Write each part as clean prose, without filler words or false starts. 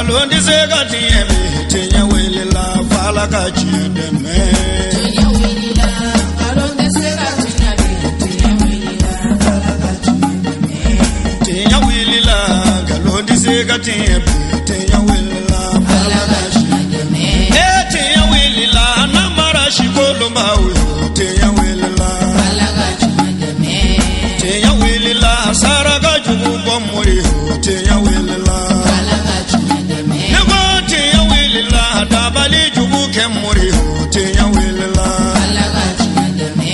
Nkalon tɛ se ka tiɲɛ bi, tiɲɛ wulila f'Ala ka tiɲɛ dɛmɛ. Tiɲɛ wulila, nkalon tɛ se ka tiɲɛ bi, tiɲɛ wulila, Ala ka tiɲɛ dɛmɛ. Tiɲɛ wulila, nkalon tɛ se ka tiɲɛ bi, tiɲɛ wulila Ala ka tiɲɛ dɛmɛ. E tiɲɛ wulila, namara si kolonbaw yo, tiɲɛ wulila. Ala ka tiɲɛ dɛmɛ. Tiɲɛ wulila, saraka jugu bɔ mori yo, tiɲɛ wulila. Ala ka tiɲɛ dɛmɛ. Ne ko tiɲɛ wulila, dabali jugu kɛ mori yo, tiɲɛ wulila. Ala ka tiɲɛ dɛmɛ.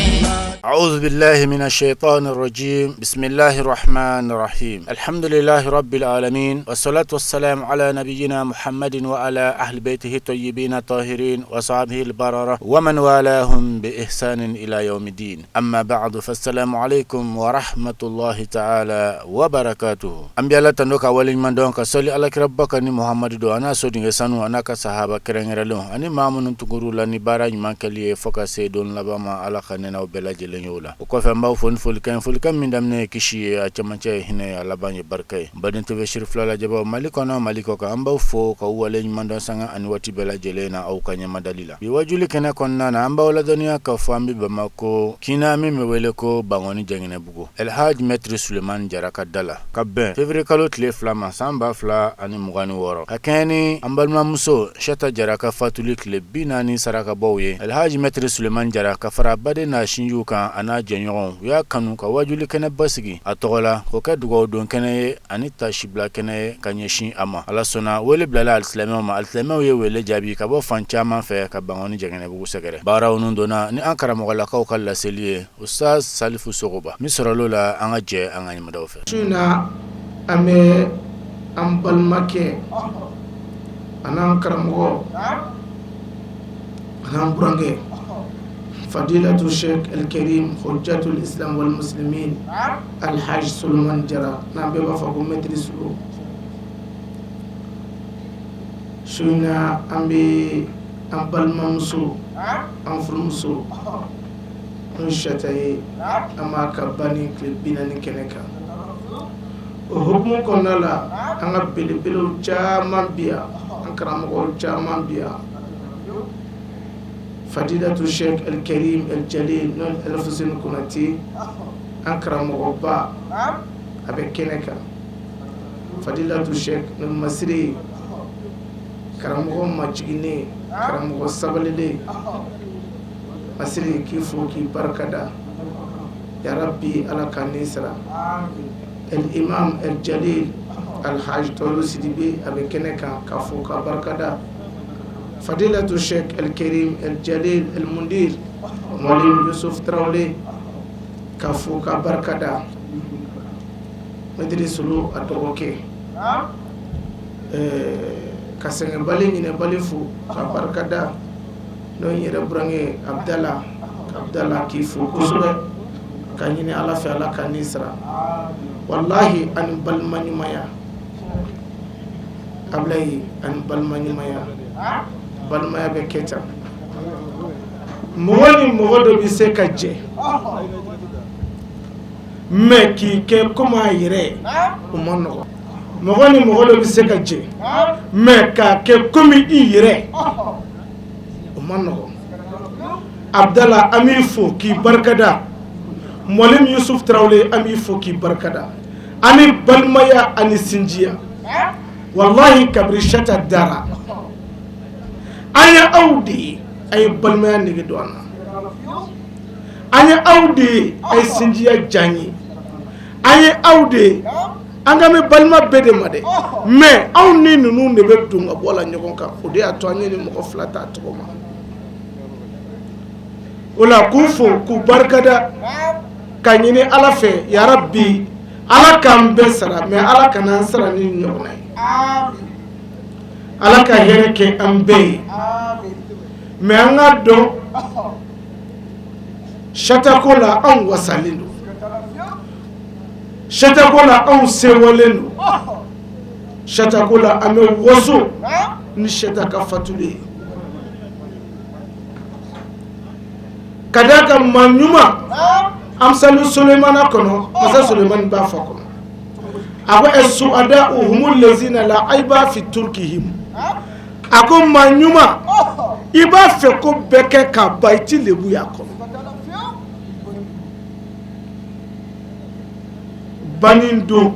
أعوذ بالله من الشيطان الرجيم بسم الله الرحمن الرحيم الحمد لله رب العالمين والصلاة والسلام على نبينا محمد وعلى أهل بيته الطيبين الطاهرين وصحبه البررة ومن والاهم بإحسان إلى يوم الدين أما بعد فالسلام عليكم ورحمة الله تعالى وبركاته An bɛ Ala tando ka waleɲuman dɔn ka sɔli alakiraba kan ni Muhamadu don a n'a sodenkɛ sanu a n'a ka sahaba kɛrɛnkɛrɛnlenw ani maa minnu tugur'u la ni baara ɲuman kɛli ye fo ka se don laban ma Ala ka ne n'aw bɛɛ lajɛlen ye o la o kɔfɛ n b'aw fo ni folikan ye folikan min daminɛ ye kisi ye a cɛmancɛ ye hinɛ ye a laban ye barika ye baden TV siri fila lajɛbaw Mali kɔnɔ Mali kɔkan an b'aw fo k'aw waleɲuman dɔn sanga ani waati bɛɛ lajɛlen na aw ka ɲɛmadali la bi wajuli kɛnɛ kɔnɔna na an b'aw ladɔnniya k'a fɔ an bɛ Bamakɔ kina min bɛ wele ko Bankɔni Jɛngɛnɛbugu Elhaji Mɛtiri Sulemani Jara ka da la ka bɛn février kalo tile 2 ma san 2026 ka kɛɲɛ ni an balimamuso Siyata Jara ka fatuli tile 40 sarakabɔw ye Elhaji Mɛtiri Sulemani Jara ka fara baden n'a sinjiw kan a n'a jɛɲɔgɔnw u y'a kanu ka wajuli kɛnɛba sigi a tɔgɔ la k'o kɛ dugawudon kɛnɛ ye ani tasibila kɛnɛ ye ka ɲɛsin a ma Ala sɔnna wele bilala alisilamɛw ma alisilamɛw ye wele jaabi ka bɔ fan caman fɛ ka Bankɔni Jɛngɛnɛbugu sɛgɛrɛ baaraw nun donna ni an karamɔgɔlakaw ka laseli ye Ustaz Salifu Sogoba min sɔrɔl'o la an ka jɛ an ka ɲɛmadaw fɛ. Su in na an bɛ an balimakɛ an'an karamɔgɔ an'an burankɛ Fadilatu Sheikh El Karim Hujjatul Islam wal Muslimin Alhaji Sulemani Jara n'an bɛɛ b'a fɔ ko Maître Sulu su in na an bɛ an balimamuso an furumuso n'o ye Siyata ye an b'a ka banni tile 40 kɛnɛ kan o hukumu kɔnɔna la an ka belebelew caman bi yan an karamɔgɔw caman bi yan Fadilatu Sheikh El Karim El Jalil n'o ye Alfuseni Konate an karamɔgɔba a bɛ kɛnɛ kan Fadilatu Sheikh n'o ye Masire karamɔgɔ majiginnen karamɔgɔ sabalilen Masire k'i fo k'i barikada ya Rabbi Ala ka ni sara El Imam El Jalil Alhaji Tɔlu Sidibe a bɛ kɛnɛ kan ka fo ka barikada Fadilatu Sheikh El Karim El Jalil El Mundir Mwalimu Yusuf Tarawele ka fo ka barikada Maître Sulu a dɔgɔkɛ ka sɛgɛnbali ɲinɛbali fo ka barikada n'o ye n yɛrɛ burankɛ Abdala Abdala k'i fo kosɛbɛ ka ɲini Ala fɛ Ala ka ni sara walahi ani balima ɲumanya Ablayi ani balima ɲumanya balimaya bɛ kɛ tan mɔgɔ ni mɔgɔ dɔ bɛ se ka jɛ mais k'i kɛ komi a yɛrɛ o man nɔgɔ mɔgɔ ni mɔgɔ dɔ bɛ se ka jɛ mais k'a kɛ komi i yɛrɛ o man nɔgɔ Abdala an b'i fo k'i barikada Mwalimu Yusuf Tarawele an b'i fo k'i barikada ani balimaya ani sinjiya walahi kabiri Siyata dara an ye aw de ye a ye balimaya nege don an na an ye aw de ye a ye sinjiya diya an ye an ye aw de ye an ka bɛ balima bɛɛ de ma dɛ mais anw ni ninnu de bɛ don ka bɔ la ɲɔgɔn kan o de y'a to an ye nin mɔgɔ fila ta tɔgɔ ma o la k'u fo k'u barikada ka ɲini Ala fɛ ya Rabbi Ala k'an bɛɛ sara mais Ala kana an sara ni nin ɲɔgɔnna ye Ala ka hɛrɛ kɛ an bɛɛ ye mais an ka dɔn Siyata ko la anw wasalen don Siyata ko la anw sewalen don Siyata ko la an bɛ waso ni Siyata ka fatuli ye ka d'a kan maa ɲuman Amisalu Solemana kɔnɔ masa Solemani b'a fɔ kɔnɔ A ko suada humu lezina la ayiba fi turukihim. A ko maa ɲuman, i b'a fɛ ko bɛɛ kɛ ka ban, i ti lebu y'a kɔnɔ. Banni don,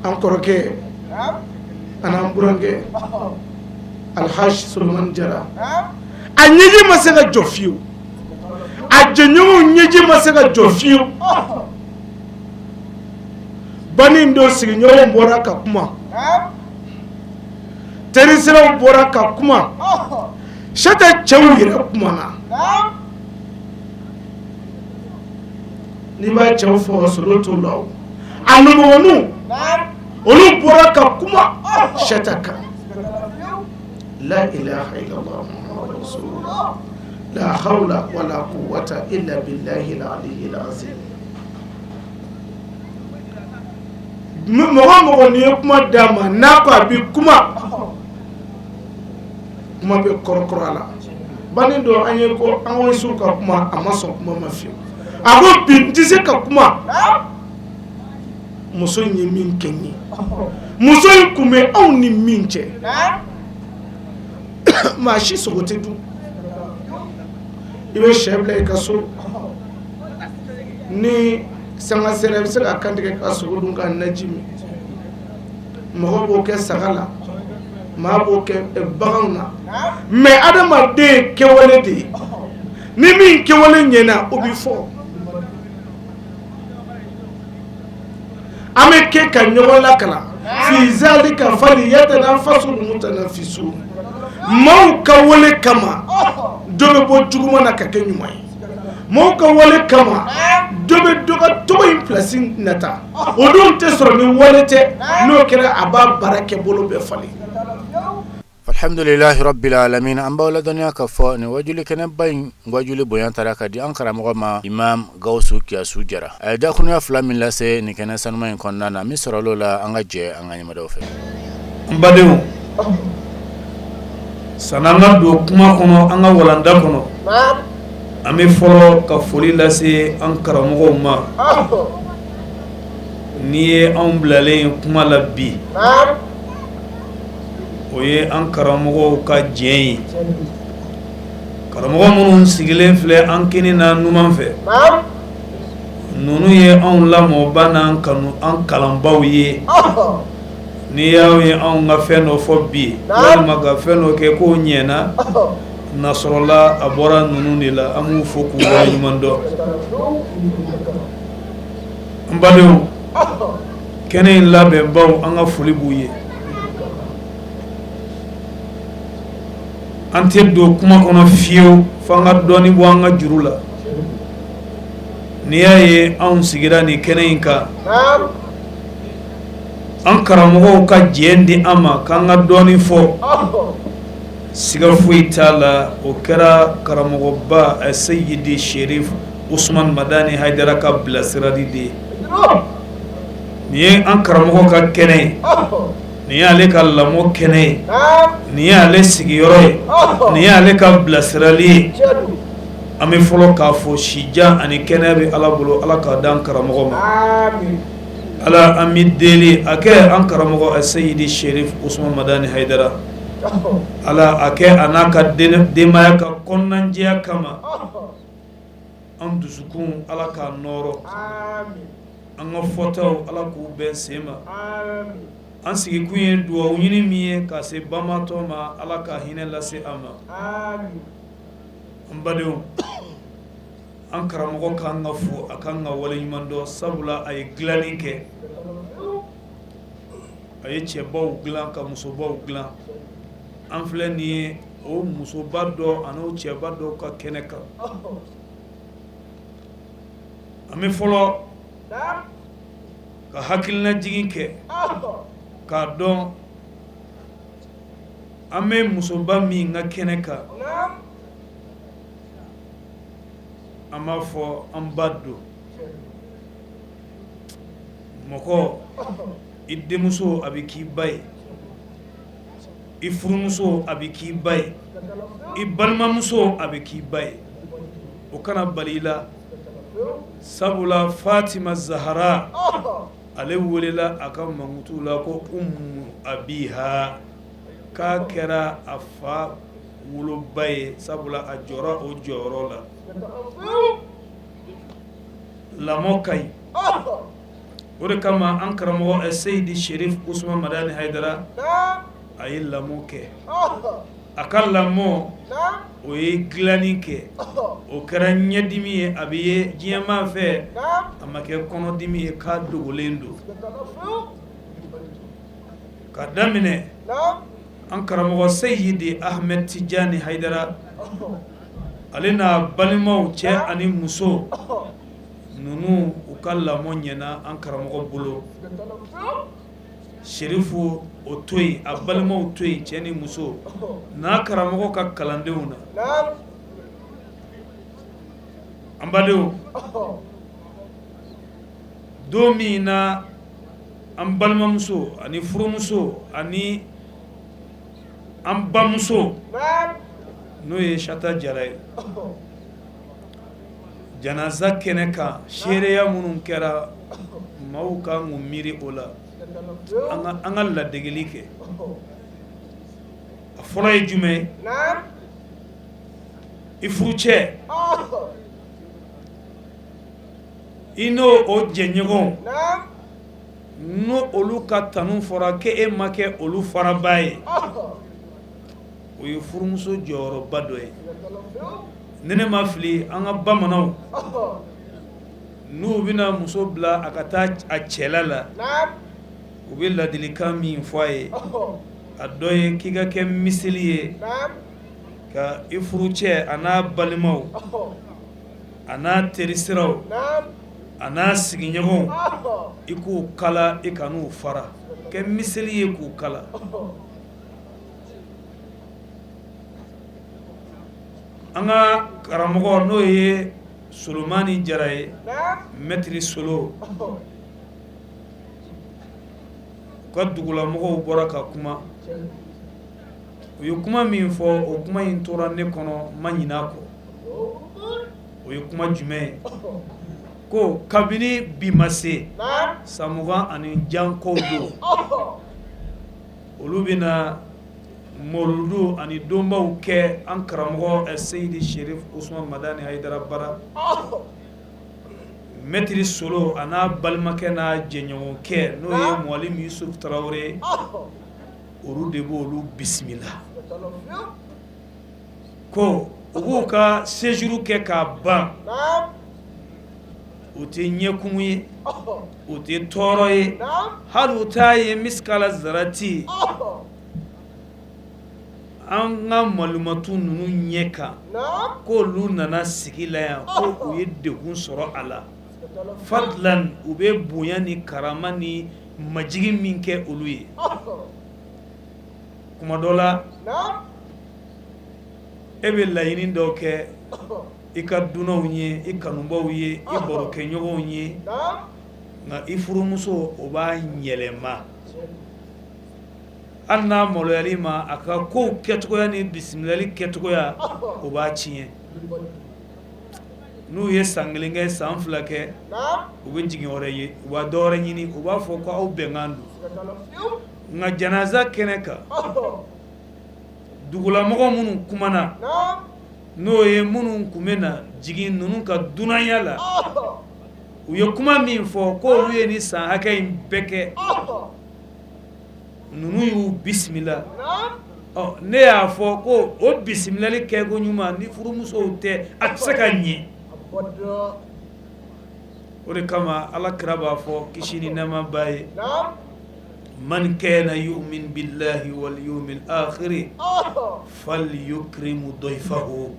an kɔrɔkɛ an'an burankɛ Alhaji Solomani Jara, a ɲɛji ma se ka jɔ fiyewu, a jɛɲɔgɔnw ɲɛji ma se ka jɔ fiyewu. Banni don, sigiɲɔgɔnw bɔra ka kuma, terisiraw bɔra ka kuma, sɛtɛ cɛw yɛrɛ kumana. N'i b'a cɛw fɔ, solo t'o la. O a nimɔgɔninw, olu bɔra ka kuma sɛtɛ kan. La ilaha illallah Muhammadu rasulullah, la hawla wala quwwata illa billahi al-aliyyil azim. Mɔgɔ mɔgɔ n'i ye kuma d'a ma, n'a ko a bɛ kuma, kuma bɛ kɔrɔkɔrɔ a la. Banni don, an ye ko an ko ka kuma, a ma sɔn kuma ma fiyewu. A ko bi n tɛ se ka kuma. Muso in ye min kɛ n ye, muso in kun bɛ anw ni min cɛ, maa si sogo tɛ dun. I bɛ sɛ bila i ka so, ni sanga sera, i bɛ se ka kantigɛ ka sogo dun k'a naji min. Mɔgɔ b'o kɛ saga la, maa b'o kɛ baganw na, mais adamaden ye kɛwale de ye. Ni min kɛwale ɲɛna, o bɛ fɔ. An bɛ kɛ ka ɲɔgɔn lakala fi zalika falyatanafasil mutanafisun. Maaw ka wale kama, dɔ bɛ bɔ juguman na ka kɛ ɲuman ye. Maaw ka wale kama, dɔ bɛ dɔ ka tɔgɔ in place nata. O dun tɛ sɔrɔ ni wale tɛ. N'o kɛra, a b'a baara kɛ bolo bɛɛ falen. Alhamdulilahi rabbil alamin. An b'aw ladɔnniya ka fɔ nin wajuli kɛnɛba in wajuli bonya taara ka di an karamɔgɔ ma, Imam Gawusu Kiyasu Jara. A ye dakurunya 2 min lase nin kɛnɛ sanuma in kɔnɔna na, min sɔrɔla o la, an ka jɛ an ka ɲɛmadaw fɛ. N badenw, sanni an ka don kuma kɔnɔ, an ka walanda kɔnɔ, an bɛ fɔlɔ ka foli lase an karamɔgɔw ma. N'i ye anw bilalen kuma la bi, o ye an karamɔgɔw ka jɛ ye. Karamɔgɔ minnu sigilen filɛ an kini n'a numan fɛ, ninnu ye anw lamɔba n'an kanu, an kalanbaw ye. N'i y'aw ye anw ka fɛn dɔ fɔ bi, walima ka fɛn dɔ kɛ k'o ɲɛna, nasɔrɔla a bɔra ninnu de la. An b'u fo k'u waleɲuman dɔn. N badenw, kɛnɛ in labɛnbaw, an ka foli b'u ye. An tɛ don kuma kɔnɔ fiyewu fo an ka dɔɔnin bɔ an ka juru la. N'i y'a ye anw sigira nin kɛnɛ in kan, an karamɔgɔw ka jɛ di an ma k'an ka dɔɔnin fɔ, siga foyi t'a la, o kɛra karamɔgɔba Seyidi Sherif Usman Madani Hayidara ka bilasirali de ye. Nin ye an karamɔgɔ ka kɛnɛ ye, nin ye ale ka lamɔ kɛnɛ ye, nin ye ale sigiyɔrɔ ye, nin ye ale ka bilasirali ye. An bɛ fɔlɔ k'a fɔ, sijan ani kɛnɛya bɛ Ala bolo, Ala k'a d'an karamɔgɔ ma. Ala, an bɛ deli a kɛ an karamɔgɔ Seyidi Sherif Usman Madani Hayidara, Ala a kɛ a n'a ka denbaya ka kɔnɔnajɛya kama. An dusukun, Ala k'a nɔɔrɔ. An ka fɔtaw, Ala k'u bɛn sen ma. An sigikun ye dugawu ɲini min ye ka se banbaatɔ ma, Ala ka hinɛ lase a ma. An badenw, an karamɔgɔ k'an ka fo, a k'an ka waleɲuman dɔn, sabula a ye dilanni kɛ. A ye cɛbaw dilan ka musobaw dilan. An filɛ nin ye o musoba dɔ ani o cɛba dɔ ka kɛnɛ kan. An bɛ fɔlɔ ka hakilinajigin kɛ k'a dɔn an bɛ musoba min ka kɛnɛ kan. An b'a fɔ an ba don. Mɔgɔ, i denmuso a bɛ k'i ba ye, i furumuso a bɛ k'i ba ye, i balimamuso a bɛ k'i ba ye. O kana bali i la. Sabula Fatima Zahara ale welela a ka mankutu la ko Umu Abiha, k'a kɛra a fa woloba ye, sabula a jɔra o jɔyɔrɔ la. Lamɔ ka ɲi, o de kama an karamɔgɔ Seyidi Sherif Usman Madani Hayidara a ye lamɔ kɛ. A ka lamɔ o ye dilanni kɛ, o kɛra ɲɛdimi ye, a bɛ ye diɲɛmaa fɛ, a ma kɛ kɔnɔdimi ye k'a dogolen don. Ka daminɛ an karamɔgɔ Seyidi Ahmed Tijani Hayidara, ale n'a balimaw cɛ ani muso ninnu, u ka lamɔ ɲɛna an karamɔgɔ bolo. Serifu o to yen, a balimaw to yen, cɛ ni muso n'a karamɔgɔ ka kalandenw na. An badenw, don min na an balimamuso ani furumuso ani an bamuso, n'o ye Sata Jara ye, janaza kɛnɛ kan, seereya minnu kɛra, maaw kan k'u miiri o la. An ka ladegeli kɛ. A fɔlɔ ye jumɛn ye? I furucɛ, i n'o o jɛɲɔgɔnw, n'o olu ka tanu fɔra k'e ma kɛ olu farabaa ye, o ye furumuso jɔyɔrɔba dɔ ye. Ni ne ma fili, an ka bamananw, n'u bɛna muso bila a ka taa a cɛla la, u bɛ ladilikan min fɔ a ye, a dɔ ye k'i ka kɛ miseli ye ka i furucɛ a n'a balimaw a n'a terisiraw a n'a sigiɲɔgɔnw, i k'u kala, i kan'u fara, kɛ miseli ye k'u kala. An ka karamɔgɔ, n'o ye Solomani Jara ye, mɛtiri Solo, u ka dugulamɔgɔw bɔra ka kuma. U ye kuma min fɔ, o kuma in tora ne kɔnɔ, ma ɲinɛ a kɔ. O ye kuma jumɛn ye? Ko kabini bi ma se san 20 ani jan kɔ don, olu bɛna mawuludu ani donbaw kɛ an karamɔgɔ Seyidi Sherif Usman Madani Hayidara bara. Mɛtiri Solo a n'a balimakɛ n'a jɛɲɔgɔnkɛ, n'o ye Mualimu Yusuf Tarawele, olu de b'olu bisimila ko u b'u ka séjour kɛ k'a ban, u tɛ ɲɛkumu ye, u tɛ tɔɔrɔ ye, hali u t'a ye misikala zarati an ka malumatu ninnu ɲɛ kan k'olu nana sigi la yan, ko u ye degun sɔrɔ a la. Fadlan, u bɛ bonya ni karama ni majigin min kɛ olu ye kuma dɔ la, e bɛ laɲini dɔw kɛ i ka dunanw ye, i kanubaw ye, i barokɛɲɔgɔnw ye, nka i furumuso, o b'a yɛlɛma. Hali n'a maloyal'i ma, a ka kow kɛcogoya ni bisimilali kɛcogoya, o b'a tiɲɛ. N'u ye san 1 kɛ, san 2 kɛ, u bɛ jigin wɛrɛ ye, u b'a dɔ wɛrɛ ɲini, u b'a fɔ ko aw bɛnkan don. Nka janaza kɛnɛ kan, dugulamɔgɔ minnu kumana, n'o ye minnu tun bɛ na jigin ninnu ka dunanya la, u ye kuma min fɔ k'olu ye ni san hakɛ in bɛɛ kɛ, ninnu y'u bisimila. Ɔ, ne y'a fɔ ko o bisimilali kɛko ɲuman ni furumusow tɛ, a tɛ se ka ɲɛ. O de kama Ala kira b'a fɔ, kisi ni nɛɛma b'a ye: man kana yu'min billahi wal yawmil akhir falyukrim dayfahu.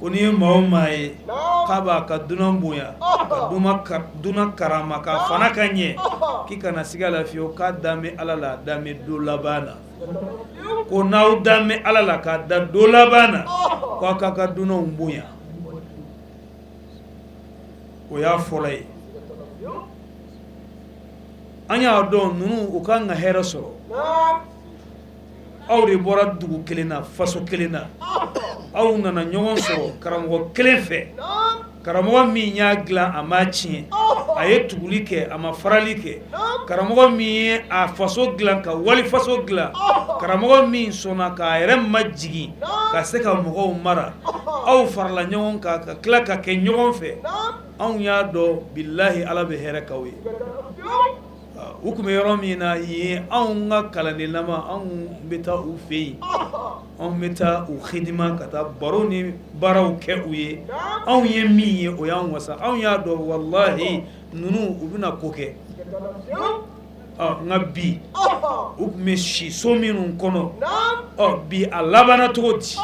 Ko n'i ye maa o maa ye k'a b'a ka dunan bonya, ka dunan karama, ka fana ka ɲɛ, k'i kana siga la fiyewu k'a dan bɛ Ala la, a dan bɛ don laban na. Ko n'aw dan bɛ Ala la k'a da don laban na, ko aw k'a ka dunanw bonya. O y'a fɔlɔ ye. An y'a dɔn ninnu, u kan ka hɛrɛ sɔrɔ. Aw de bɔra dugu kelen na, faso kelen na, aw nana ɲɔgɔn sɔrɔ karamɔgɔ kelen fɛ. Karamɔgɔ min y'a dilan, a ma tiɲɛ, a ye tuguli kɛ, a ma farali kɛ. Karamɔgɔ min ye a faso dilan, ka wali faso dilan, karamɔgɔ min sɔnna k'a yɛrɛ majigin ka se ka mɔgɔw mara, aw farala ɲɔgɔn kan ka tila ka kɛ ɲɔgɔn fɛ. Anw y'a dɔn, bilahi, Ala bɛ hɛrɛ k'aw ye. U tun bɛ yɔrɔ min na yen, anw ka kalandenlama, anw bɛ taa u fɛ yen, anw bɛ taa u hidima, ka taa baro ni baaraw kɛ u ye. Anw ye min ye, o y'an wasa. Anw y'a dɔn, walahi, ninnu u bɛna ko kɛ. Nka bi, u tun bɛ si so minnu kɔnɔ, ɔ bi a labanna cogo di?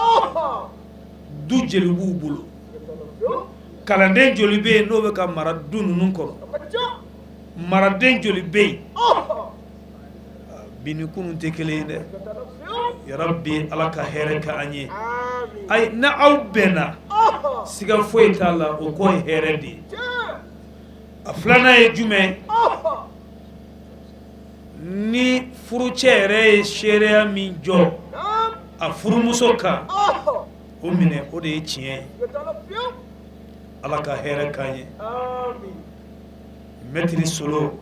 Du joli b'u bolo? Kalanden joli bɛ yen n'o bɛ ka mara du ninnu kɔnɔ? Maraden joli bɛ yen bi? Ni kunun tɛ kelen ye dɛ. Yarabi, Ala ka hɛrɛ kɛ an ye. Ayi, ni aw bɛnna, siga foyi t'a la, o ko ye hɛrɛ de ye. A filanan ye jumɛn? Ni furucɛ yɛrɛ ye seereya min jɔ a furumuso kan, o minɛ, o de ye tiɲɛ ye. Ala ka hɛrɛ k'an ye. Mɛtiri Solo,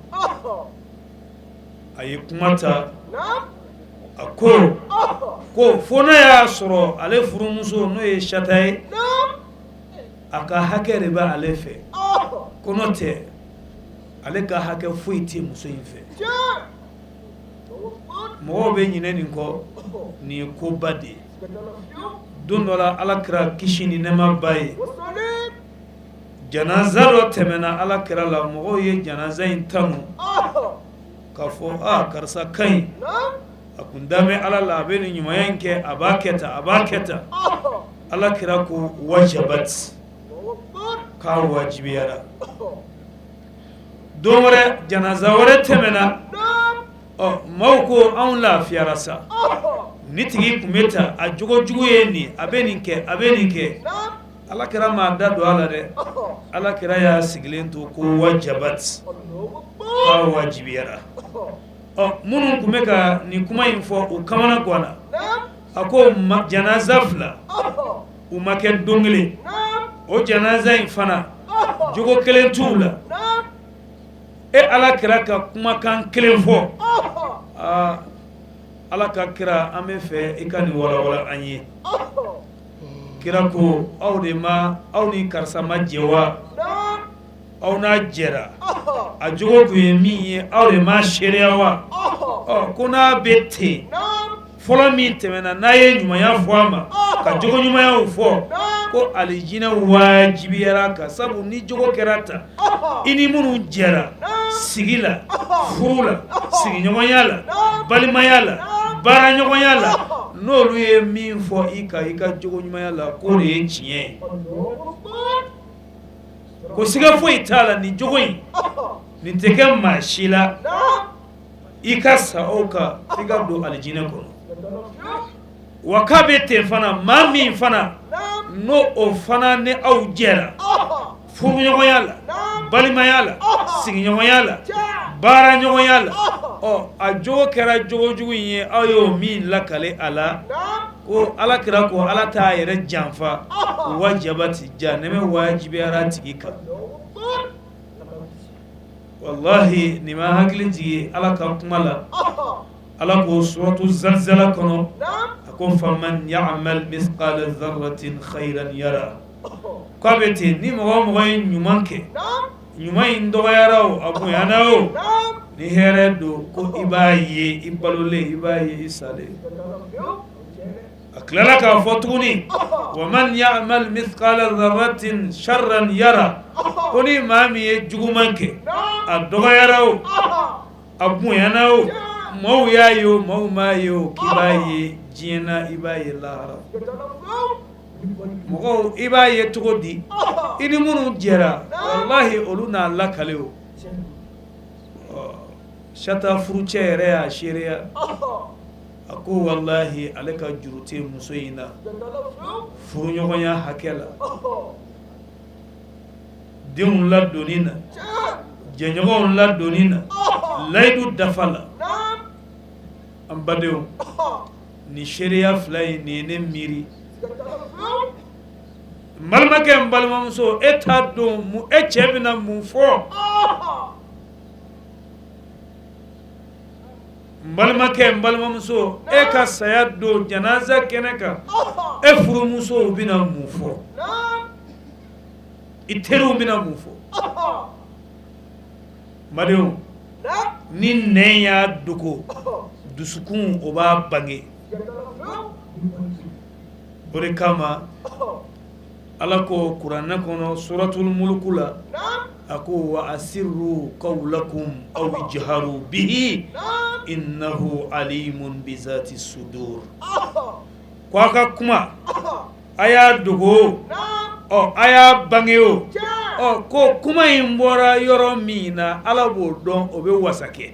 a ye kuma ta, a ko ko fo n'a y'a sɔrɔ ale furumuso, n'o ye Sata ye, a ka hakɛ de bɛ ale fɛ, ko n'o tɛ, ale ka hakɛ foyi tɛ muso in fɛ. Mɔgɔw bɛ ɲinɛ nin kɔ, nin ye koba de ye. Don dɔ la, Ala kira, kisi ni nɛɛma b'a ye, janaza dɔ tɛmɛna Ala kira la. Mɔgɔw ye janaza in tanu k'a fɔ: aa, karisa ka ɲi, a kun danbɛ Ala la, a bɛ nin ɲumanya in kɛ, a b'a kɛ tan, a b'a kɛ tan. Ala kira ko: wajabat, k'a wajibiyara. Don wɛrɛ, janaza wɛrɛ tɛmɛna. Ɔ, maaw ko: anw lafiyara sa, ni tigi tun bɛ ta, a jogo jugu ye nin, a bɛ nin kɛ, a bɛ nin kɛ. Ala kira m'a da don a la dɛ. Ala kira y'a sigilen to ko wajabat, k'a wajibiyara. Ɔ, minnu tun bɛ ka nin kuma in fɔ, u kamana ganna. A ko janaza fila, u ma kɛ don kelen, o janaza in fana, jogo kelen t'u la. E Ala kira ka kumakan kelen fɔ. Aa, Ala ka kira, an bɛ fɛ i ka nin walawala an ye. Kira ko: aw de ma, aw ni karisa ma jɛ wa? Aw n'a jɛra, a jogo tun ye min ye, aw de ma seereya wa? Ɔ, ko n'a bɛ ten, fɔlɔ min tɛmɛna, n'a ye ɲumanya fɔ a ma, ka jogo ɲumanyaw fɔ, ko alijinɛ wajibiyara ka sabu ni jogo kɛra ta, i ni minnu jɛra sigi la, furu la, sigiɲɔgɔnya la, balimaya la, baaraɲɔgɔnya la, n'olu ye min fɔ i ka i ka jogo ɲumanya la, k'o de ye tiɲɛ ye, ko siga foyi t'a la, nin jogo in, nin tɛ kɛ maa si la i ka sa o kan i ka don alijinɛ kɔnɔ. Wa k'a bɛ ten fana, maa min fana n'o o fana ni aw jɛra furuɲɔgɔnya la, balimaya la, sigiɲɔgɔnya la, baaraɲɔgɔnya la, ɔ, a jogo kɛra jogojugu in ye, aw y'o min lakale a la, ko Ala kira ko Ala t'a yɛrɛ janfa, wajabati, jahanama wajibiyara tigi kan. Walahi, nin ma hakili jigin Ala ka kuma la. Ala ko suratu Zalzala kɔnɔ, a ko: faman ya'mal mithqala dharratin khayran yara. K'a bɛ ten, ni mɔgɔ mɔgɔ ye ɲuman kɛ, ɲuman in dɔgɔyara o, a bonyana o, ni hɛrɛ don, ko i b'a ye i balolen, i b'a ye i salen. A tilala k'a fɔ tuguni: wa man ya'mal mithqala dharratin sharran yara. Ko ni maa min ye juguman kɛ, a dɔgɔyara o, a bonyana o, maaw y'a ye o, maaw m'a ye o, k'i b'a ye diɲɛ na, i b'a ye lahara. Mɔgɔw, i b'a ye cogo di? I ni minnu jɛra, walahi, olu n'a lakale o. Sata furucɛ yɛrɛ y'a seereya, a ko walahi, ale ka juru tɛ muso in na furuɲɔgɔnya hakɛ la, denw ladonni na, jɛɲɔgɔnw ladonni na, layidu dafa la. An badenw, nin seereya fila in, nin ye ne miiri. N balimakɛ, n balimamuso, e t'a dɔn e cɛ bɛna mun fɔ. N balimakɛ, n balimamuso, e ka saya don janaza kɛnɛ kan, e furumusow bɛna mun fɔ? I teriw bɛna mun fɔ? Badenw, ni nɛn y'a dogo, dusukun o b'a bange. O de kama Ala ko kuranɛ kɔnɔ suratul muluku la, a ko wa asirru qawlakum aw ijharu bihi innahu alimun bizati sudur. Ko a ka kuma, a y'a dogo ɔ, a y'a bange o ɔ, ko kuma in bɔra yɔrɔ min na, Ala b'o dɔn, o bɛ wasa kɛ.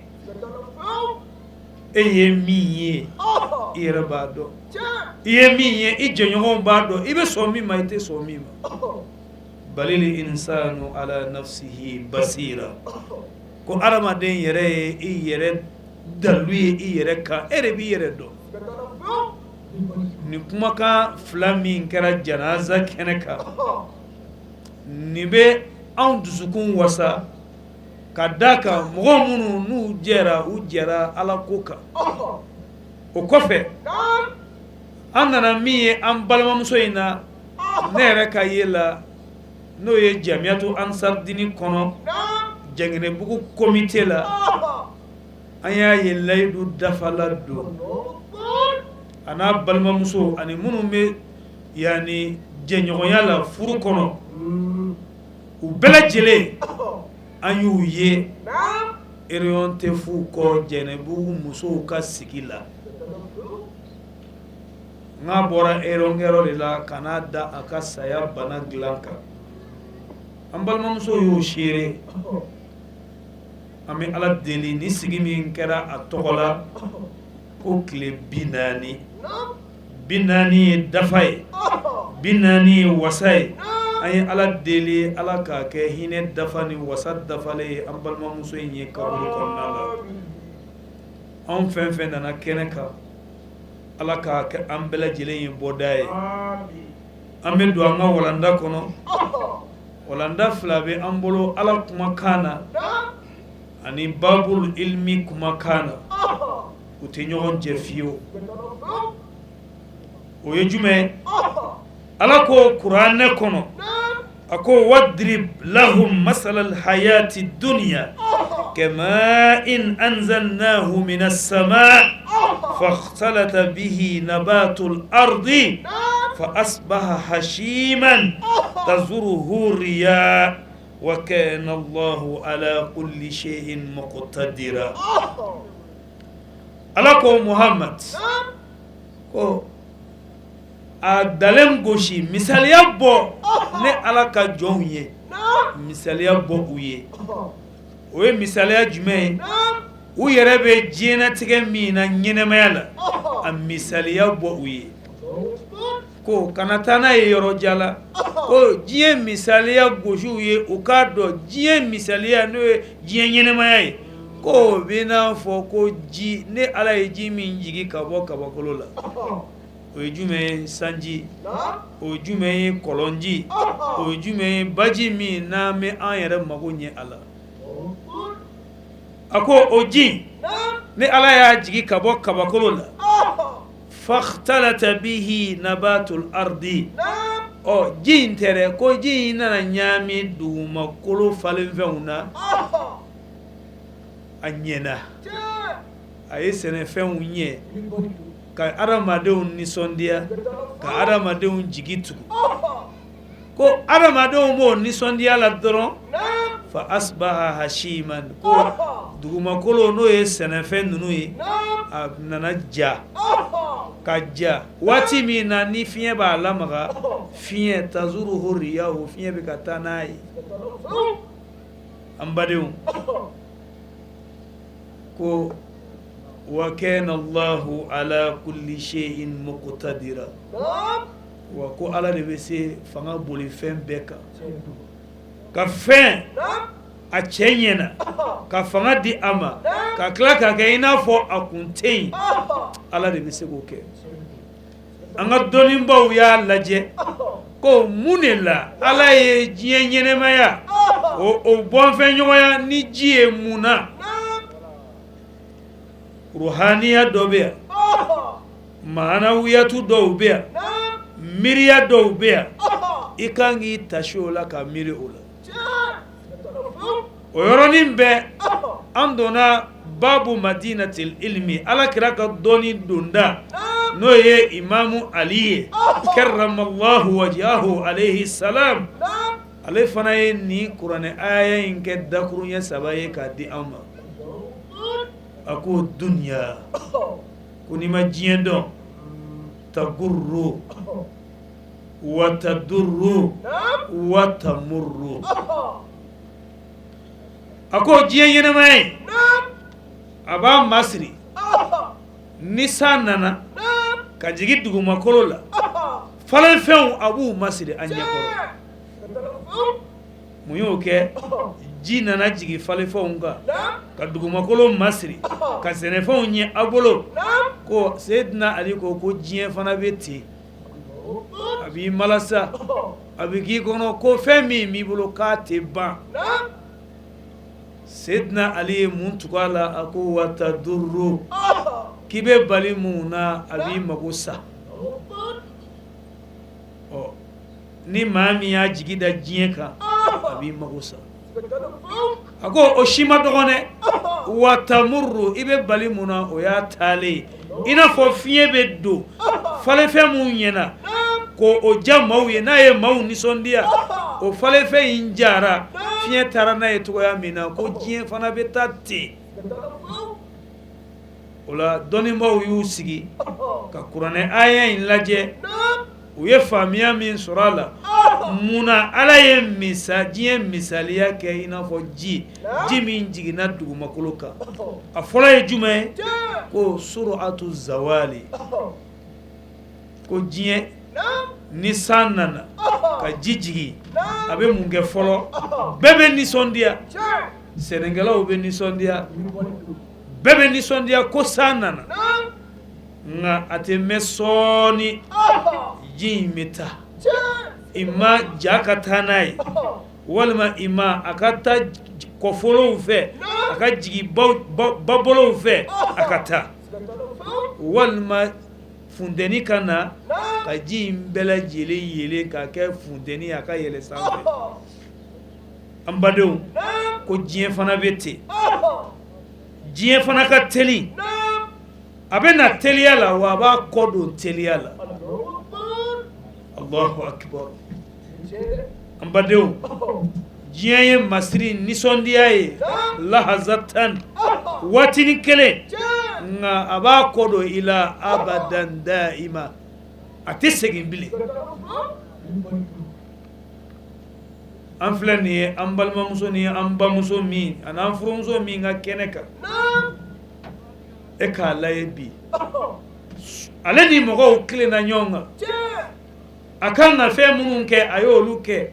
E ye min ye, i yɛrɛ b'a dɔn. I ye min ye, i jɛɲɔgɔnw b'a dɔn. I bɛ sɔn min ma, i tɛ sɔn min ma. Balil insanu ala nafsihi basira. Ko adamaden yɛrɛ ye i yɛrɛ dalu ye i yɛrɛ kan, e de b'i yɛrɛ dɔn. Nin kumakan fila min kɛra janaza kɛnɛ kan, nin bɛ anw dusukun wasa ka da kan mɔgɔ minnu n'u jɛra, u jɛra Ala ko kan. O kɔfɛ, an nana min ye an balimamuso in na, ne yɛrɛ ka ye la, n'o ye jamiyatu ansaridini kɔnɔ Jɛngɛnɛbugu komite la, an y'a ye layidu dafala don a n'a balimamuso ani minnu bɛ yanni jɛɲɔgɔnya la furu kɔnɔ, u bɛɛ lajɛlen, an y'u ye réunion tɛ f'u kɔ Jɛnɛbugu musow ka sigi la. N'a bɔra réunion kɛyɔrɔ de la ka n'a da a ka saya bana dilan kan, an balimamuso y'o seere. An bɛ Ala deli, ni sigi min kɛra a tɔgɔ la ko tile 40, 40 ye dafa ye, 40 ye wasa ye. An ye Ala deli, Ala k'a kɛ hinɛ dafa ni wasa dafalen ye an balimamuso in ye kaburu kɔnɔna la. Anw fɛn fɛn nana kɛnɛ kan, Ala k'a kɛ an bɛɛ lajɛlen ye bɔda ye. An bɛ don an ka walanda kɔnɔ. Walanda fila bɛ an bolo, Ala kumakan na ani babul ilmi kumakan na. U tɛ ɲɔgɔn jɛ fiyewu. O ye jumɛn? Ala ko kuranɛ kɔnɔ, a ko wadrib lahum masalal hayati dunya kama'in anzalnahu minas sama fakhtalata bihi nabatul ardi fa asbaha hashiman tazuruhu riyah wa kana Allahu ala kulli shay'in muqtadira. Ala ko Muhammad ko a dalen gosi, misaliya bɔ ne Ala ka jɔnw ye, misaliya bɔ u ye. O ye misaliya jumɛn ye? U yɛrɛ bɛ diɲɛnatigɛ min na ɲɛnamaya la, a misaliya bɔ u ye. Ko kana taa n'a ye yɔrɔ jan la, ko diɲɛ misaliya gosi u ye, u k'a dɔn diɲɛ misaliya, n'o ye diɲɛ ɲɛnamaya ye, ko o bɛ n'a fɔ ko ji, ne Ala ye ji min jigin ka bɔ kabakolo la. O ye jumɛn ye? Sanji. O ye jumɛn ye? Kɔlɔnji. O ye jumɛn ye? Baji min n'an bɛ an yɛrɛ mago ɲɛ a la. A ko o ji, ni Ala y'a jigin ka bɔ kabakolo la, fakhtalata bihi nabatul ardi, ɔ ji in tɛ dɛ, ko ji in nana ɲaami dugumakolo falenfɛnw na, a ɲɛna, a ye sɛnɛfɛnw ɲɛ ka adamadenw nisɔndiya, ka adamadenw jigi tugu. Ko adamadenw b'o nisɔndiya la dɔrɔn, fa asbaha hashiman, ko dugumakolo, n'o ye sɛnɛfɛn ninnu ye, a nana ja ka ja. Waati min na ni fiɲɛ b'a lamaga, fiɲɛ tazuruhu riyahu, fiɲɛ bɛ ka taa n'a ye. An badenw, ko wa kana Allahu ala kulli shay'in muqtadira, wa ko Ala de bɛ se fanga boli fɛn bɛɛ kan, ka fɛn a cɛ ɲɛna, ka fanga di a ma, ka tila k'a kɛ i n'a fɔ a kun tɛ yen. Ala de bɛ se k'o kɛ. An ka dɔnnibaw y'a lajɛ. Ko mun de la Ala ye diɲɛ ɲɛnɛmaya o bɔnfɛnɲɔgɔnya ni ji ye mun na? Ruhaniya dɔ bɛ yan, maanawiyatu dɔw bɛ yan, miiriya dɔw bɛ yan, i kan k'i tasi o la ka miiri o la. O yɔrɔnin bɛɛ an donna babu madinatil ilmi, Ala kira ka dɔnni donda n'o ye imamu Ali ye, karamallahu wajahu alayhi salam, ale fana ye nin kuranɛ aya in kɛ dakuruɲɛ saba ye k'a di an ma. A ko dunya, ko n'i ma diɲɛ dɔn, tagurru wa tadurru wa tamurru. A ko diɲɛ ɲɛnamaya in, a b'a masiri ni san nana ka jigin dugumakolo la, falenfɛnw a b'u masiri an ɲɛkɔrɔ. Mun y'o kɛ? Ji nana jigin falenfɛnw kan ka dugumakolo masiri ka sɛnɛfɛnw ɲɛ a bolo. Ko Seyidina Ali ko ko diɲɛ fana bɛ ten, a b'i malasa, a bɛ k'i kɔnɔ ko fɛn min b'i bolo k'a tɛ ban. Seyidina Ali ye mun tugu a la? A ko wa tadurru, k'i bɛ bali mun na, a b'i mago sa. Ɔ ni maa min y'a jigi da diɲɛ kan, a b'i mago sa. A ko o si ma dɔgɔn dɛ, wa tamurru, i bɛ bali mun na, o y'a taalen ye. I n'a fɔ fiɲɛ bɛ don falenfɛn minnu ɲɛna ko o ja maaw ye, n'a ye maaw nisɔndiya, o falenfɛn in jara, fiɲɛ taara n'a ye cogoya min na, ko diɲɛ fana bɛ taa ten. O la dɔnnibaaw y'u sigi ka kuranɛ aya in lajɛ, u ye faamuya min sɔrɔ a la, mun na Ala ye misa diɲɛ misaliya kɛ i n'a fɔ ji, ji min jiginna dugumakolo kan? A fɔlɔ ye jumɛn ye? Ko suratu zawali, ko diɲɛ ni san nana ka ji jigin, a bɛ mun kɛ fɔlɔ? Bɛɛ bɛ nisɔndiya, sɛnɛkɛlaw bɛ nisɔndiya, bɛɛ bɛ nisɔndiya ko san nana. Nka a tɛ mɛn sɔɔni ji in bɛ taa, i ma ja ka taa n'a ye, walima i ma a ka taa kɔfolow fɛ, a ka jigin babolow fɛ, a ka taa, walima funteni ka na ka ji in bɛɛ lajɛlen yeelen k'a kɛ funteni, a ka yɛlɛ sanfɛ. An badenw, ko diɲɛ fana bɛ ten, diɲɛ fana ka teli, a bɛ na teliya la, wa a b'a kɔ don teliya la. Allahu akbar. An badenw, diɲɛ ye masiri nisɔndiya ye lahazatan, waatinin kelen, nka a b'a kɔ don i la abadan daima, a tɛ segin bilen. An filɛ nin ye an balimamuso ni an bamuso min ani an furumuso min ka kɛnɛ kan, e k'a lajɛ bi, ale ni mɔgɔw tilenna ɲɔgɔn kan, a kan ka fɛn minnu kɛ, a y'olu kɛ,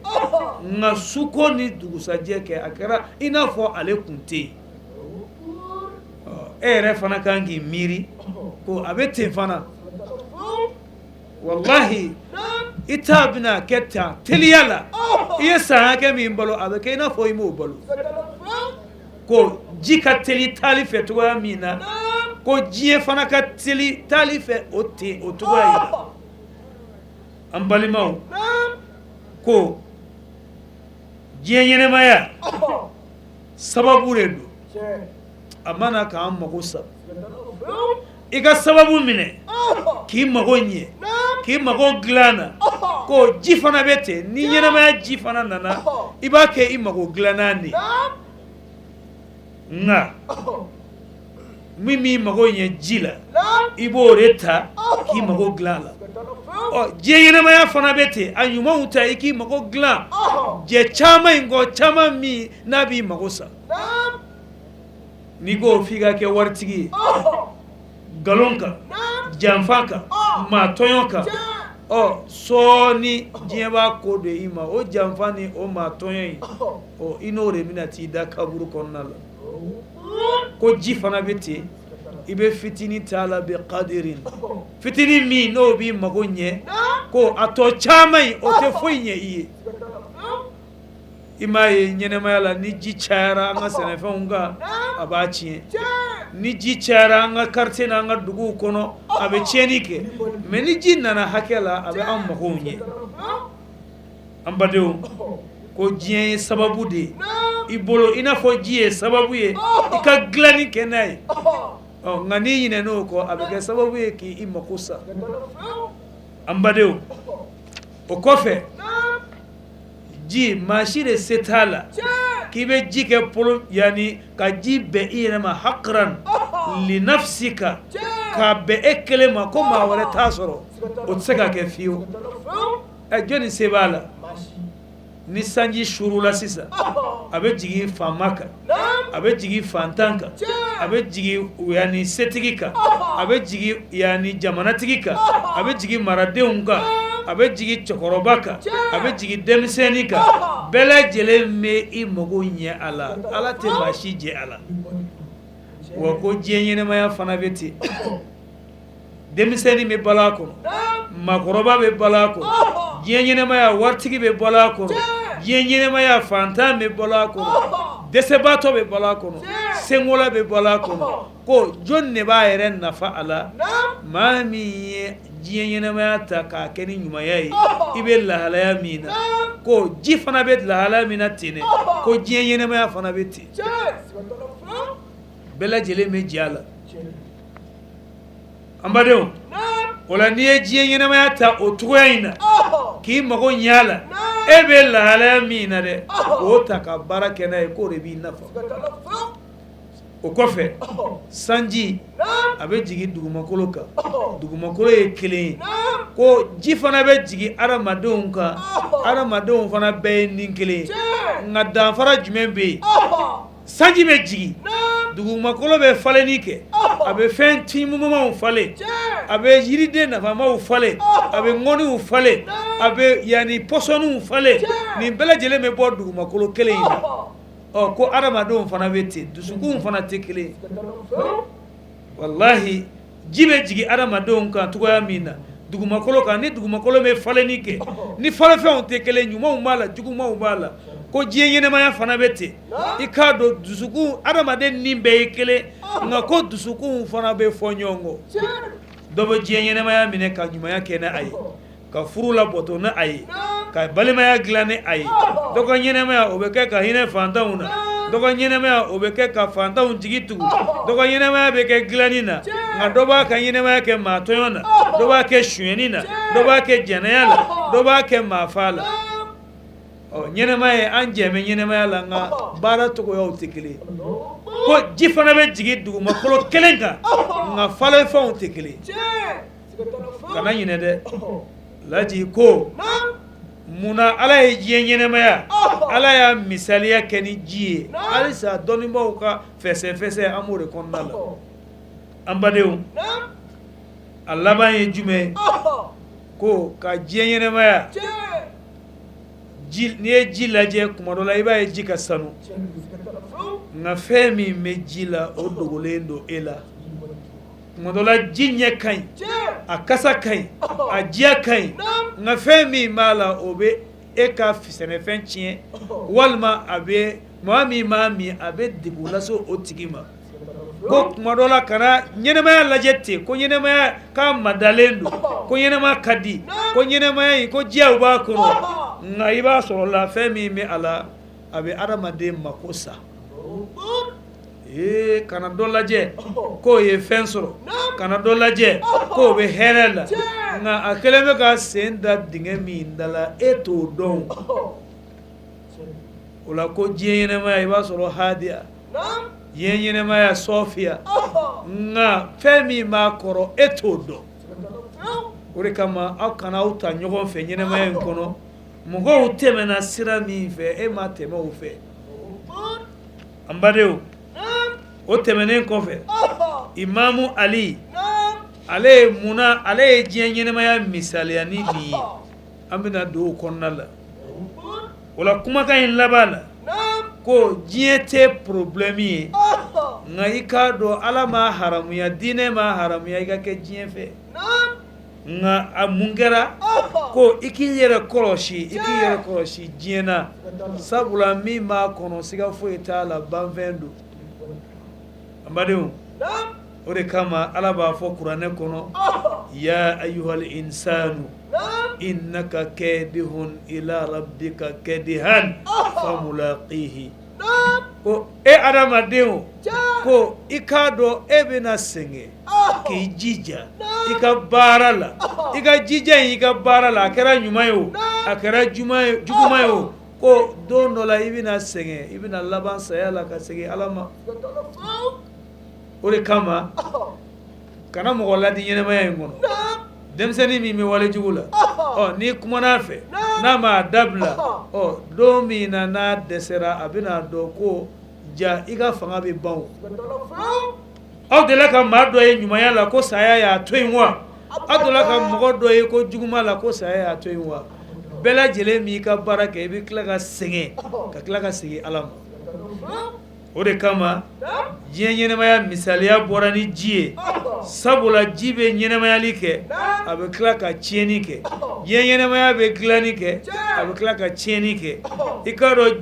nka suko ni dugusajɛ kɛ, a kɛra i n'a fɔ ale tun tɛ yen. E yɛrɛ fana kan k'i miiri ko a bɛ ten fana. Walahi, i ta bɛna kɛ tan teliya la. I ye san hakɛ min balo, a bɛ kɛ i n'a fɔ i m'o balo. Ko ji ka teli taali fɛ cogoya min na, ko diɲɛ fana ka teli taali fɛ o ten, o cogoya in na. An balimaw, ko diɲɛ ɲɛnɛmaya sababu de don, a ma na k'an mago sa. I ka sababu minɛ k'i mago ɲɛ, k'i mago dilan na. Ko ji fana bɛ ten, ni ɲɛnɛmaya ji fana nana, i b'a kɛ i mago dilanna de. Nka min b'i mago ɲɛ ji la, i b'o de ta k'i mago dilan la. Ɔ diɲɛ ɲɛnɛmaya fana bɛ ten, a ɲumanw ta i k'i mago dilan, jɛ caman in kɔ, caman min n'a b'i mago sa. N'i ko f'i ka kɛ waritigi ye nkalon kan, janfa kan, maa tɔɲɔ kan, ɔ sɔɔni diɲɛ b'a kɔ don i ma. O janfa ni o maa tɔɲɔ in, ɔ i n'o de bɛna t'i da kaburu kɔnɔna la. Ko ji fana bɛ ten. I bɛ fitinin ta la bi kadirin, fitinin min n'o b'i mago ɲɛ, ko a tɔ caman in, o tɛ foyi ɲɛ i ye. I m'a ye ɲɛnɛmaya la, ni ji cayara an ka sɛnɛfɛnw kan, a b'a tiɲɛ. Ni ji cayara an ka quartier n'an ka duguw kɔnɔ, a bɛ tiɲɛni kɛ. Mais ni ji nana hakɛ la, a bɛ an magow ɲɛ. An badenw, ko diɲɛ ye sababu de ye i bolo, i n'a fɔ ji ye sababu ye i ka dilanni kɛ n'a ye. Ɔ, nka n'i ɲinɛn'o kɔ, a bɛ kɛ sababu ye k'i mako sa. An badenw, o kɔfɛ, ji, maa si de se t'a la k'i bɛ ji kɛ polo, yanni ka ji bɛn i yɛrɛ ma hakiran linafsika, k'a bɛn e kelen ma, ko maa wɛrɛ t'a sɔrɔ, o tɛ se ka kɛ fiyewu. Ɛ, jɔnni se b'a la? Ni sanji suurula sisan, a bɛ jigin faama kan, a bɛ jigin fantan kan, a bɛ jigin yanni setigi kan, a bɛ jigin yanni jamanatigi kan, a bɛ jigin maradenw kan, a bɛ jigin cɛkɔrɔba kan, a bɛ jigin denmisɛnnin kan. Bɛɛ lajɛlen bɛ i mago ɲɛ a la. Ala tɛ maa si jɛ a la. Wa ko diɲɛ ɲɛnamaya fana bɛ ten. Denmisɛnnin bɛ balo a kɔnɔ, maakɔrɔba bɛ balo a kɔnɔ. Diɲɛ ɲɛnamaya, waritigi bɛ balo a kɔnɔ. Diɲɛ ɲɛnamaya, fantan bɛ balo a kɔnɔ, dɛsɛbaatɔ bɛ balo a kɔnɔ, senkola bɛ balo a kɔnɔ. Ko jɔn de b'a yɛrɛ nafa a la? Maa min ye diɲɛ ɲɛnamaya ta k'a kɛ ni ɲumanya ye, i bɛ lahalaya min na, ko ji fana bɛ lahalaya min na ten dɛ, ko diɲɛ ɲɛnamaya fana bɛ ten. Bɛɛ lajɛlen bɛ jɛ a la, an badenw. O la, n'i ye diɲɛ ɲɛnamaya ta o cogoya in na k'i mago ɲɛ a la, e bɛ lahalaya min na dɛ, k'o ta ka baara kɛ n'a ye, k'o de b'i nafa. O kɔfɛ, sanji a bɛ jigin dugumakolo kan, dugumakolo ye kelen ye. Ko ji fana bɛ jigin adamadenw kan, adamadenw fana bɛɛ ye ni kelen ye. Nka danfara jumɛn bɛ yen? Sanji bɛ jigin, dugumakolo bɛ falenni kɛ, a bɛ fɛn timumanw falen, a bɛ yiriden nafamaw falen, a bɛ ŋɔniw falen, a bɛ yanni pɔsɔniw falen. Nin bɛɛ lajɛlen bɛ bɔ dugumakolo kelen in na. Ɔ, ko adamadenw fana bɛ ten, dusukunw fana tɛ kelen. Walahi, ji bɛ jigin adamadenw kan cogoya min na dugumakolo kan, ni dugumakolo bɛ falenni kɛ, ni falenfɛnw tɛ kelen, ɲumanw b'a la, jugumanw b'a la, ko diɲɛ ɲɛnamaya fana bɛ ten. I k'a dɔn, dusukun adamaden ni bɛɛ ye kelen, nka ko dusukunw fana bɛ fɔ ɲɔgɔn kɔ. Dɔ bɛ diɲɛ ɲɛnamaya minɛ ka ɲumanya kɛ n'a ye, ka furu labato ni a ye, ka balimaya dilan ni a ye. Dɔ ka ɲɛnamaya, o bɛ kɛ ka hinɛ fantanw na. Dɔ ka ɲɛnamaya, o bɛ kɛ ka fantanw jigi tugu. Dɔ ka ɲɛnamaya bɛ kɛ dilanni na, nka dɔ b'a ka ɲɛnamaya kɛ maa tɔɲɔ na, dɔ b'a kɛ sonyɛni na, dɔ b'a kɛ jɛnɛya la, dɔ b'a kɛ maafa la. Ɔ, ɲɛnamaya, an jɛ bɛ ɲɛnamaya la, nka baara cogoyaw tɛ kelen. Ko ji fana bɛ jigin dugumakolo kelen kan, nka falenfɛnw tɛ kelen. Kana ɲinɛ dɛ, laji ko munna Ala ye diɲɛ ɲɛnamaya, Ala y'a misaliya kɛ ni ji ye? Halisa dɔnnibaaw ka fɛsɛfɛsɛ, an b'o de kɔnɔna la. An badenw, a laban ye jumɛn ye? Ko ka diɲɛ ɲɛnamaya, n'i ye ji lajɛ tuma dɔ la, i b'a ye ji ka sanu, nka fɛn min bɛ ji la, o dogolen don e la. Tuma dɔ la, ji ɲɛ ka ɲi, a kasa ka ɲi, a diya ka ɲi, nka fɛn min b'a la, o bɛ e ka sɛnɛfɛn tiɲɛ, walima a bɛ maa min b'a min, a bɛ degun lase o tigi ma. Ko tuma dɔ la, kana ɲɛnamaya lajɛ ten ko ɲɛnamaya k'a madalen don, ko ɲɛnama ka di, ko ɲɛnamaya in ko diyaw b'a kɔnɔ, nka i b'a sɔrɔ la, fɛn min bɛ a la, a bɛ adamaden mako sa. Ee, kana dɔ lajɛ k'o ye fɛn sɔrɔ, kana dɔ lajɛ k'o bɛ hɛrɛ la, nka a kɛlen bɛ ka sen da dingɛ min da la, e t'o dɔn. O la, ko diɲɛ ɲɛnamaya, i b'a sɔrɔ hadiya, diɲɛ ɲɛnamaya sɔfiya, nka fɛn min b'a kɔrɔ, e t'o dɔn. O de kama, aw kana aw ta ɲɔgɔn fɛ ɲɛnamaya in kɔnɔ. Mɔgɔw tɛmɛna sira min fɛ, e ma tɛmɛ o fɛ. An badenw, o tɛmɛnen kɔfɛ, Imamu Ali, ale ye munna ale ye diɲɛ ɲɛnamaya misaliya ni nin ye? An bɛna don o kɔnɔna la. O la, kumakan in laban la, ko diɲɛ tɛ problème ye, Nka i k'a dɔn Ala m'a haramuya, diinɛ m'a haramuya i ka kɛ diɲɛ fɛ. Nka a mun kɛra ko i k'i yɛrɛ kɔlɔsi, i k'i yɛrɛ kɔlɔsi diɲɛ na, sabula min b'a kɔnɔ siga foyi t'a la, banfɛn don. An badenw, o de kama Ala b'a fɔ kuranɛ kɔnɔ, ya ayuhal insanu innaka kadihun ila rabbika kadihan famulaqihi. Ko e adamadenw, ko i k'a dɔn e bɛna sɛgɛn k'i jija i ka baara la, i ka jija i ka baara la, a kɛra ɲuman ye o, a kɛra juguman ye o, ko don dɔ la i bɛna sɛgɛn, i bɛna laban saya la ka segin Ala ma. O de kama kana mɔgɔ ladi ɲɛnamaya in kɔnɔ, denmisɛnnin min bɛ walejugu la, ɔ n'i kumana a fɛ n'a m'a dabila, ɔ don min na n'a dɛsɛra, a bɛna dɔn ko ja i ka fanga bɛ ban. Aw delila ka maa dɔ ye ɲumanya la ko saya y'a to yen wa? Aw delila ka mɔgɔ dɔ ye ko juguman la ko saya y'a to yen wa? Bɛɛ lajɛlen b'i ka baara kɛ, i bɛ tila ka sɛgɛn ka tila ka segin Ala ma. O de kama diɲɛ ɲɛnamaya misaliya bɔra ni ji ye, sabula ji bɛ ɲɛnamayali kɛ, a bɛ tila ka tiɲɛni kɛ. Diɲɛ ɲɛnamaya bɛ dilanni kɛ, a bɛ tila ka tiɲɛni kɛ. I k'a dɔn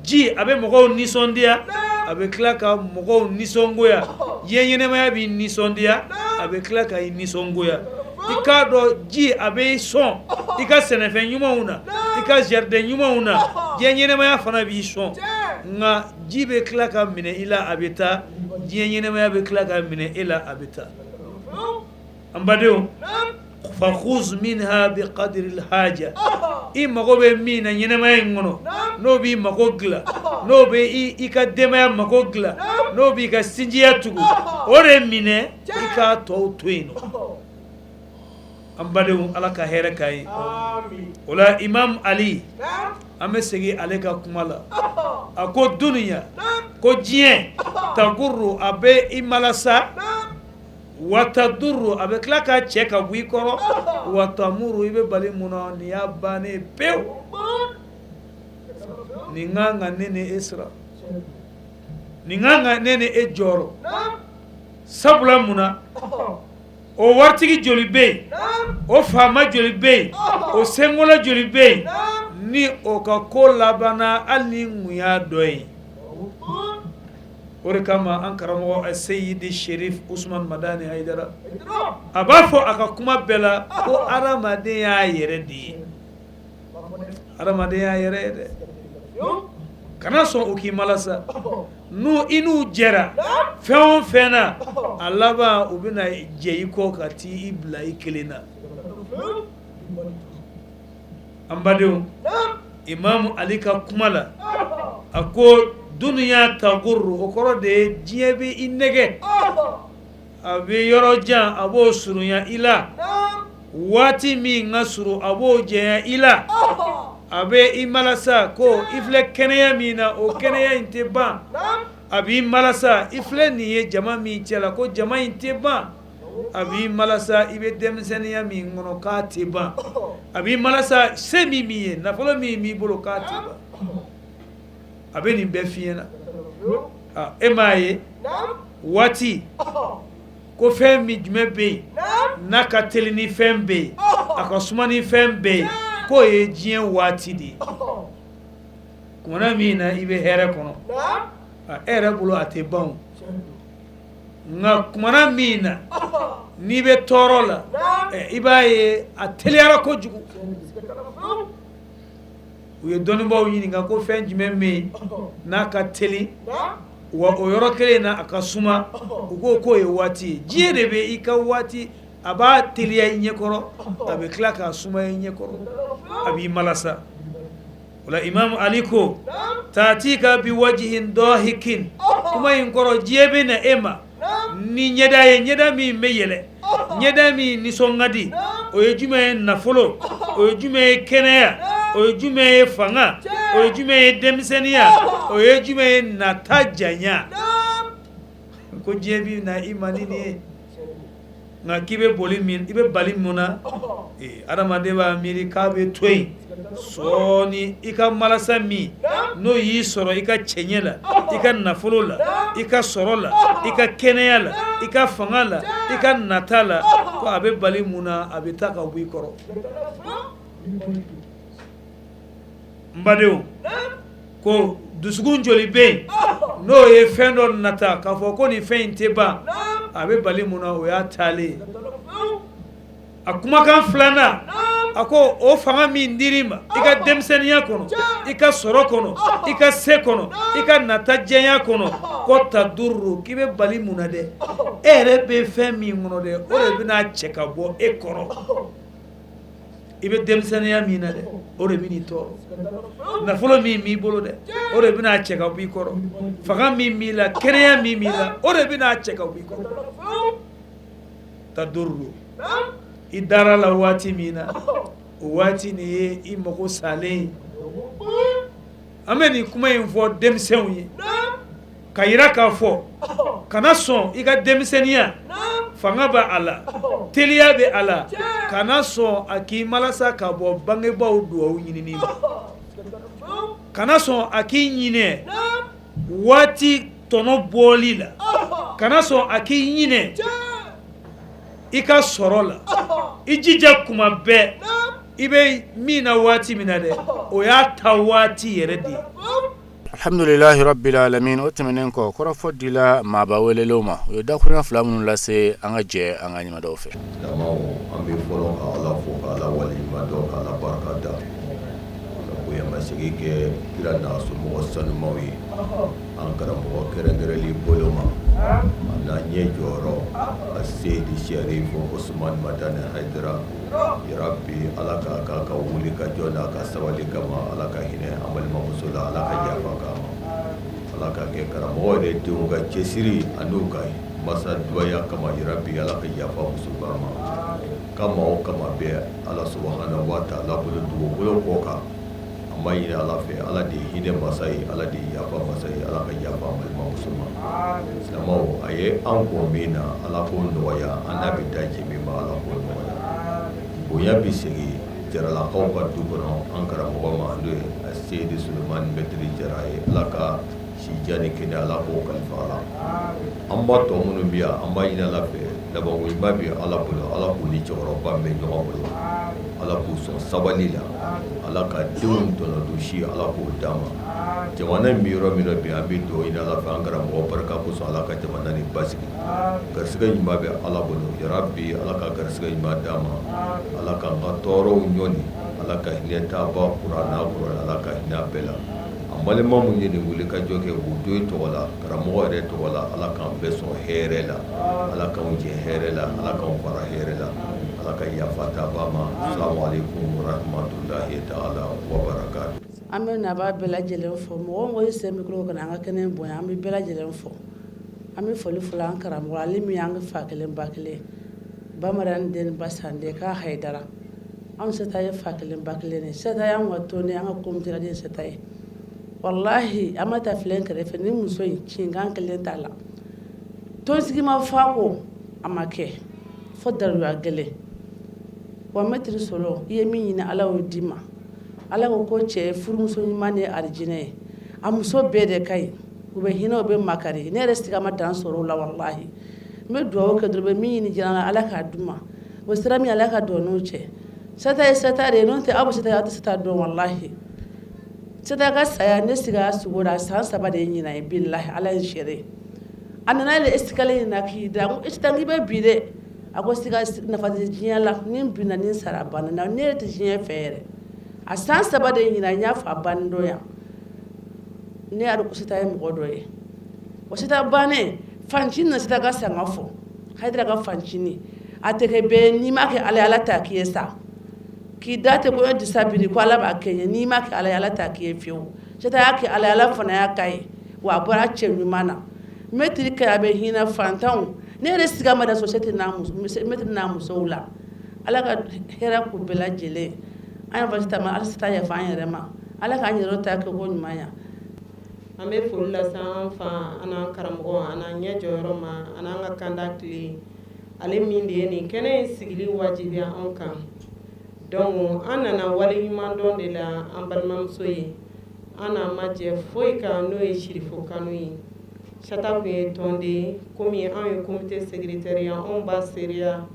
ji a bɛ mɔgɔw nisɔndiya, a bɛ tila ka mɔgɔw nisɔngoya. Diɲɛ ɲɛnamaya b'i nisɔndiya, a bɛ tila ka i nisɔngoya. I k'a dɔn ji a bɛ i sɔn i ka sɛnɛfɛn ɲumanw na, i ka jardin ɲumanw na. Diɲɛ ɲɛnamaya fana b'i sɔn, nka ji bɛ tila ka minɛ i la, a bɛ taa. Diɲɛ ɲɛnamaya bɛ tila ka minɛ e la, a bɛ taa. An badenw, fakhuz minha bi qadri alhaja, i mago bɛ min na ɲɛnamaya in kɔnɔ, n'o b'i mago dilan, n'o bɛ i ka denbaya mago dilan, n'o b'i ka sinjiya tugu, o de minɛ, i k'a tɔw to yen. An badenw, Ala ka hɛrɛ k'an ye. O la Imam Ali, an bɛ segin ale ka kuma la, a ko dunya, ko diɲɛ, tagurru, a bɛ i malasa, wa tadurru, a bɛ tila ka cɛ ka bɔ i kɔrɔ, wa tamuru, i bɛ bali mun na, nin y'a bannen pewu. Nin kan ka ne ni e siran, nin kan ka ne ni e jɔrɔ. Sabula mun na? O waritigi joli bɛ yen, o faama joli bɛ yen, o senkola joli bɛ yen ni o ka ko labanna hali ni ŋuya dɔ ye? O de kama an karamɔgɔ Seyidi Sherif Usman Madani Hayidara, a b'a fɔ a ka kuma bɛɛ la ko adamaden y'a yɛrɛ de ye, adamaden y'a yɛrɛ ye dɛ. Kana sɔn u k'i malasa. N'u i n'u jɛra fɛn o fɛn na, a laban u bɛna jɛ i kɔ ka taa i bila i kelen na. An badenw, Imamu Ali ka kuma la, a ko dunya tagurru, o kɔrɔ de ye diɲɛ bɛ i nɛgɛ, a bɛ yɔrɔ jan, a b'o surunya i la, waati min ka surun, a b'o janya i la, a bɛ i malasa ko i filɛ kɛnɛya min na, o kɛnɛya in tɛ ban. A b'i malasa i filɛ nin ye jama min cɛ la, ko jama in tɛ ban. A b'i malasa i bɛ denmisɛnninya min kɔnɔ, k'a tɛ ban. A b'i malasa se min b'i ye, nafolo min b'i bolo, k'a tɛ ban. A bɛ nin bɛɛ f'i ɲɛna. E m'a ye waati ko fɛn min jumɛn bɛ yen n'a ka teli ni fɛn bɛɛ ye, a ka suma ni fɛn bɛɛ ye, k'o ye diɲɛ waati de ye. Kumana min na i bɛ hɛrɛ kɔnɔ, e yɛrɛ bolo a tɛ ban. Nka kumana min na n'i bɛ tɔɔrɔ la, i b'a ye a teliyara kojugu. U ye dɔnnibaw ɲininka ko fɛn jumɛn bɛ yen n'a ka teli, wa o yɔrɔ kelen in na a ka suma? U ko k'o ye waati ye. Diɲɛ de bɛ i ka waati, a b'a teliya i ɲɛkɔrɔ, a bɛ tila k'a sumaya i ɲɛkɔrɔ, a b'i malasa. O la Imamu Ali ko tatika bi wajihin dɔhikin, kuma in kɔrɔ, diɲɛ bɛ na e ma ni ɲɛda ye, ɲɛda min bɛ yɛlɛ, ɲɛda min nisɔn ka di. O ye jumɛn ye? Nafolo. O ye jumɛn ye? Kɛnɛya. O ye jumɛn ye? Fanga. O ye jumɛn ye? Denmisɛnninya. O ye jumɛn ye? Nata janya. Ko diɲɛ bɛ na i ma ni nin ye. Nka k'i bɛ boli min, i bɛ bali mun na, adamaden b'a miiri k'a bɛ to yen sɔɔni. I ka malasa min n'o y'i sɔrɔ i ka cɛɲɛ la, i ka nafolo la, i ka sɔrɔ la, i ka kɛnɛya la, i ka fanga la, i ka nata la, ko a bɛ bali mun na, a bɛ taa ka bɔ i kɔrɔ. N badenw, ko dusukun joli bɛ yen n'o ye fɛn dɔ nata k'a fɔ ko nin fɛn in tɛ ban, a bɛ bali mun na, o y'a taalen. A kumakan filanan, a ko o fanga min dir'i ma i ka denmisɛnninya kɔnɔ, i ka sɔrɔ kɔnɔ, i ka se kɔnɔ, i ka nata jɛnya kɔnɔ, ko taduru, k'i bɛ bali mun na dɛ, e yɛrɛ bɛ fɛn min kɔnɔ dɛ, o de bɛna cɛ ka bɔ e kɔrɔ. I bɛ denmisɛnninya min na dɛ, o de bɛn'i tɔɔrɔ. Nafolo min b'i bolo dɛ, o de bɛna cɛ ka bɔ i kɔrɔ. Fanga min b'i la, kɛnɛya min b'i la, o de bɛna cɛ ka bɔ i kɔrɔ. Taduru, i dara la waati min na, o waati nin ye i mago salen ye. An bɛ nin kuma in fɔ denmisɛnw ye ka yira k'a fɔ kana sɔn i ka denmisɛnninya, fanga bɛ a la, teliya bɛ a la, kana sɔn a k'i malasa ka bɔ bangebaaw dugawu ɲinini ma. Kana sɔn a k'i ɲinɛ waati tɔnɔ bɔli la. Kana sɔn a k'i ɲinɛ i ka sɔrɔ la. I jija kuma bɛɛ, i bɛ min na waati min na dɛ, o y'a ta waati yɛrɛ de ye. Alhamdulilahi rabbil alamin. O tɛmɛnen kɔ, kɔrɔfɔ dila maaba welelenw ma. U ye dakurunya fila minnu lase, an ka jɛ an ka ɲamadaw fɛ. Silamɛw, an bɛ fɔlɔ ka Ala fo, ka Ala waleɲuman dɔn, ka Ala barika da, ka bonyamasegin kɛ kira n'a somɔgɔ sanumaw ye, an karamɔgɔ kɛrɛnkɛrɛnlen bolo ma, a n'a ɲɛ jɔyɔrɔ, a Seyidi Sɛrifu Usumani Madani Hayidara. Yarabi, Ala k'a k'a ka wuli ka jɔ n'a ka sabali kama, Ala ka hinɛ an balimamuso la, Ala ka yafa k'a ma, Ala ka kɛ karamɔgɔ yɛrɛ denw ka cɛsiri an'u ka masa dubaya kama. Yarabi, Ala ka yafa musoba ma. Kama o kama bɛ Ala subahana wa taala bolo dugukolo kɔ kan, an b'a ɲini Ala fɛ, Ala de ye hinɛ masa ye, Ala de ye yafa masa ye, Ala ka yafa an balimamuso ma. Silamɛw, a ye an kɔn min na, Ala k'o nɔgɔya an n'a bɛ taa jɛ min ma, Ala k'o nɔgɔya. Bonya bɛ segin Jaralakaw ka du kɔnɔ an karamɔgɔ ma, n'o ye Seyidi Solomani Mɛtiri Jara ye. Ala ka si jan ni kɛnɛya, Ala k'o kalifa a la. An ba tɔ minnu bɛ yan, an b'a ɲini Ala fɛ, labanko ɲuman bɛ Ala bolo, Ala k'u ni cɛkɔrɔba bɛ ɲɔgɔn bolo, Ala k'u sɔn sabali la, Ala ka denw tɔnɔ dun si, Ala k'o d'an ma. Jamana in bɛ yɔrɔ min na bi, an bɛ dugawu ɲini Ala fɛ, an karamɔgɔ barika kosɔn, Ala ka jamana nin basigi. Garisɛgɛ ɲuman bɛ Ala bolo, yarabi, Ala ka garisɛgɛ ɲuman d'an ma, Ala k'an ka tɔɔrɔw ɲɔni, Ala ka hinɛ taaba kuranna kɔrɔ, Ala ka hinɛ a bɛɛ la. An balima minnu ye nin wuli ka jɔ kɛ u don tɔgɔ la, karamɔgɔ yɛrɛ tɔgɔ la, Ala k'an bɛɛ sɔn hɛrɛ la, Ala k'anw jɛ hɛrɛ la, Ala k'anw fara hɛrɛ la, Ala ka yafa taaba ma. Salamu aleykum warahmatulahi taala wa barakatu. An bɛ nabaa bɛɛ lajɛlen fo. Mɔgɔ o mɔgɔ y'i sen mikoro ka na an ka kɛnɛ bonya, an bɛ bɛɛ lajɛlen fo. An bɛ foli fɔlɔ an karamɔgɔ, ale min y'an fa kelen ba kelen, Bamanan den ba Sande k'a Hayidara. Anw Seta ye fa kelen ba kelen de. Seta y'an ka tɔn an ka comité de Seta ye. Walahi, an ma taa filɛ kɛrɛfɛ ni muso in cinkan kelen t'a la. Tɔnsigi ma fa ko a ma kɛ fo daruya gɛlɛn. Wa mɛtiri Solo, i ye min ɲini, Ala y'o d'i ma. Ala ko ko cɛ ye furumuso ɲuman de ye arijinɛ ye. A muso bɛɛ de ka ɲi, u bɛ hinɛ, u bɛ makari. Ne yɛrɛ siga ma dan sɔrɔ o la. Walahi, n bɛ dugawu kɛ dɔrɔn, bɛ min ɲini diɲɛ na, Ala k'a d'u ma. O sira min, Ala ka don n'u cɛ. Seta ye Seta de ye, n'o tɛ aw bɛ Seta, aw tɛ Seta dɔn. Walahi, Seta ka saya, ne siga sugo la san 3 de ye ɲinan ye. Bilahi, Ala ye seere. A nana yɛrɛ escalier in na k'i da. N ko Seta, k'i bɛ bi dɛ. A ko siga nafa tɛ diɲɛ la, ni n binna, ni n sara, a banna na, ne yɛrɛ tɛ diɲɛ fɛ yɛrɛ. A san 3 de ye ɲinan, n y'a fɔ a banni dɔ yan. Ne y'a dɔn ko Seta ye mɔgɔ dɔ ye. O Seta bannen, fancinin na Seta ka sanga fɔ, Hayidara ka fancinin. A tɛ kɛ bɛɛ, n'i m'a kɛ Ala ye, Ala t'a k'i ye sa. K'i da tɛ ko disa biri ko Ala b'a kɛ ye, n'i m'a kɛ Ala ye, Ala t'a k'i ye fiyewu. Seta y'a kɛ Ala ye, Ala fana y'a k'a ye. Wa a bɔra cɛ ɲuman na. Mɛtiri kɛ a bɛ hinɛ fantanw. Ne yɛrɛ siga ma da sɔrɔ Seta n'a muso, mɛtiri n'a musow la. Ala ka hɛrɛ k'u bɛɛ lajɛlen. An y'a fɔ Seta ma, Ala Seta yafa an yɛrɛ ma. Ala k'an yɛrɛ ta kɛ ko ɲuman ya. An bɛ foli lase an fa an'an karamɔgɔ an'an ɲɛ jɔyɔrɔ ma, an'an ka kanda tile. Ale min de ye nin kɛnɛ in sigili wajibiya anw kan. Donc an nana waleɲumandɔn de la an balimamuso ye. An n'a ma jɛ foyi kan, n'o ye Sirifu Kanu ye. Sata tun ye tɔnden ye. Komi anw ye comité secrétaire ye, anw b'a seereya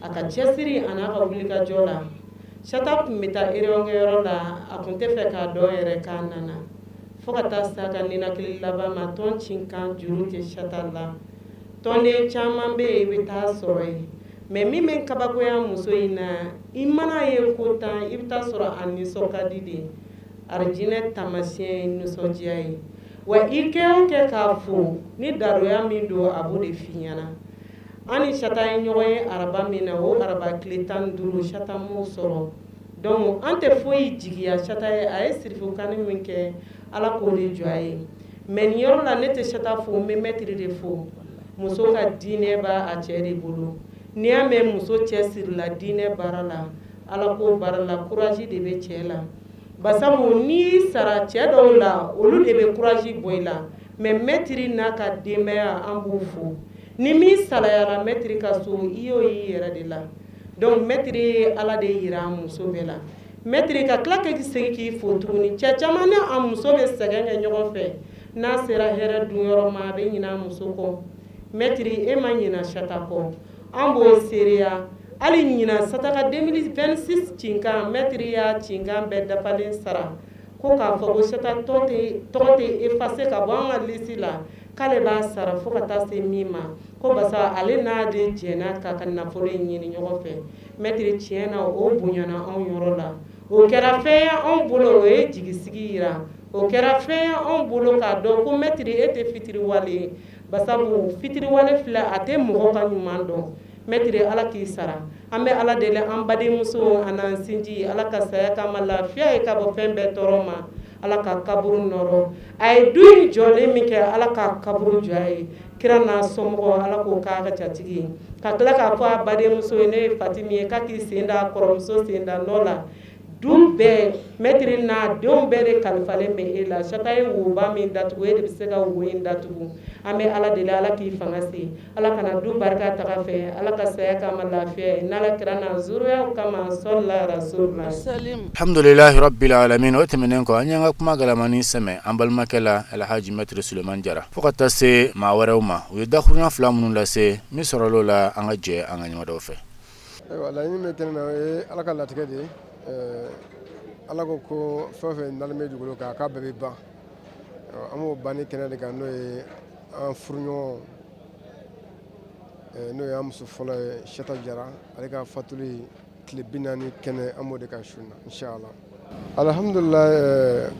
a ka cɛsiri a n'a ka wulikajɔ la. Sata tun bɛ taa réunion kɛyɔrɔ la, a tun tɛ fɛ k'a dɔn yɛrɛ k'a nana, fo ka taa s'a ka ninakili laban ma. Tɔn cinkan juru tɛ Sata la. Tɔnden caman bɛ yen, i bɛ taa sɔrɔ yen, mais min bɛ kabakoya muso in na, i mana ye ko tan, i bɛ taa sɔrɔ a nisɔn ka di de. Arijinɛ taamasiyɛn ye nisɔndiya ye. Wa i kɛ o kɛ k'a fo ni daroya min don, a b'o de f'i ɲɛna. An ni Sata ye ɲɔgɔn ye araba min na, o araba tile 15, Sata m'o sɔrɔ. Donc an tɛ foyi jigiya Sata ye. A ye Sirifu Kani min kɛ, Ala k'o de jɔ a ye. Mais nin yɔrɔ la, ne tɛ Sata fo, n bɛ mɛtiri de fo. Muso ka diinɛ b'a a cɛ de bolo. N'i y'a mɛn muso cɛ sirila diinɛ baara la, Ala ko baara la, courage de bɛ cɛ la. Basabu n'i sara cɛ dɔw la, olu de bɛ courage bɔ i la. Mais mɛtiri n'a ka denbaya, an b'u fo. Ni min salayara mɛtiri ka so, i y'o y'i yɛrɛ de la. Donc mɛtiri ye Ala de yira muso bɛɛ la. Mɛtiri ka tila ka segin k'i fo tuguni. Cɛ caman ni a muso bɛ sɛgɛn kɛ ɲɔgɔn fɛ, n'a sera hɛrɛ dunyɔrɔ ma, a bɛ ɲinɛ a muso kɔ. Mɛtiri, e ma ɲina Sata kɔ, an b'o seereya. Hali ɲina Sata ka 2026 cinkan, mɛtiri y'a cinkan bɛɛ dafalen sara, ko k'a fɔ ko Sata tɔgɔ tɛ effacer ka bɔ an ka liste la, k'ale b'a sara fo ka taa se min ma, ko basa ale n'ale jɛnna k'a ka nafolo in ɲini ɲɔgɔn fɛ. Mɛtiri, tiɲɛ na, o bonyana anw yɔrɔ la. O kɛra fɛn ye anw bolo, o ye jigisigi yira. O kɛra fɛn ye anw bolo k'a dɔn ko mɛtiri, e tɛ fitiriwale ye. Basabu fitiriwale filɛ, a tɛ mɔgɔ ka ɲuman dɔn. Mɛtiri, Ala k'i sara. An bɛ Ala deli, an badenmuso an'an sinji, Ala ka saya kama lafiya ye ka bɔ fɛn bɛɛ tɔɔrɔ ma. Ala ka kaburu nɔrɔ a ye. Du in jɔlen min kɛ, Ala ka kaburu jɔ a ye. Kira n'a somɔgɔw, Ala k'o k'a ka jatigi ye. Ka tila k'a fɔ a badenmuso ye, ne ye Fatimi ye, k'a k'i sen da a kɔrɔmuso sen da nɔ la. Du bɛɛ, mɛtiri n'a denw bɛɛ de kalifalen bɛ e la. Sata ye woba min datugu, e de bɛ se ka wo in datugu. An bɛ Ala deli, Ala k'i fanga se. Ala kana du barika taga fɛ. Ala ka saya kama lafiya ye n'Ala kira n'a zuruyaw kama. Sɔla rasulila. Alhamdulilahi rabbil alamin. O tɛmɛnen kɔ, an y'an ka kuma galamani sɛmɛ an balimakɛ la, Alhaji Mɛtiri Suleman Jara, fo ka taa se maa wɛrɛw ma. U ye dakurunya fila minnu lase, min sɔrɔl'o la, an ka jɛ an ka ɲɛmadaw fɛ. Ayiwa, laɲini min kɛnɛ na, o ye Ala ka latigɛ de ye. Ala ko ko fɛn o fɛn dalen bɛ dugukolo kan, k'a bɛɛ bɛ ban. An b'o banni kɛnɛ de kan, n'o ye an furuɲɔgɔn, n'o ye an muso fɔlɔ ye, Sata Jara, ale ka fatuli tile 40 kɛnɛ, an b'o de kan su na, inshallah. Alhamdulillah,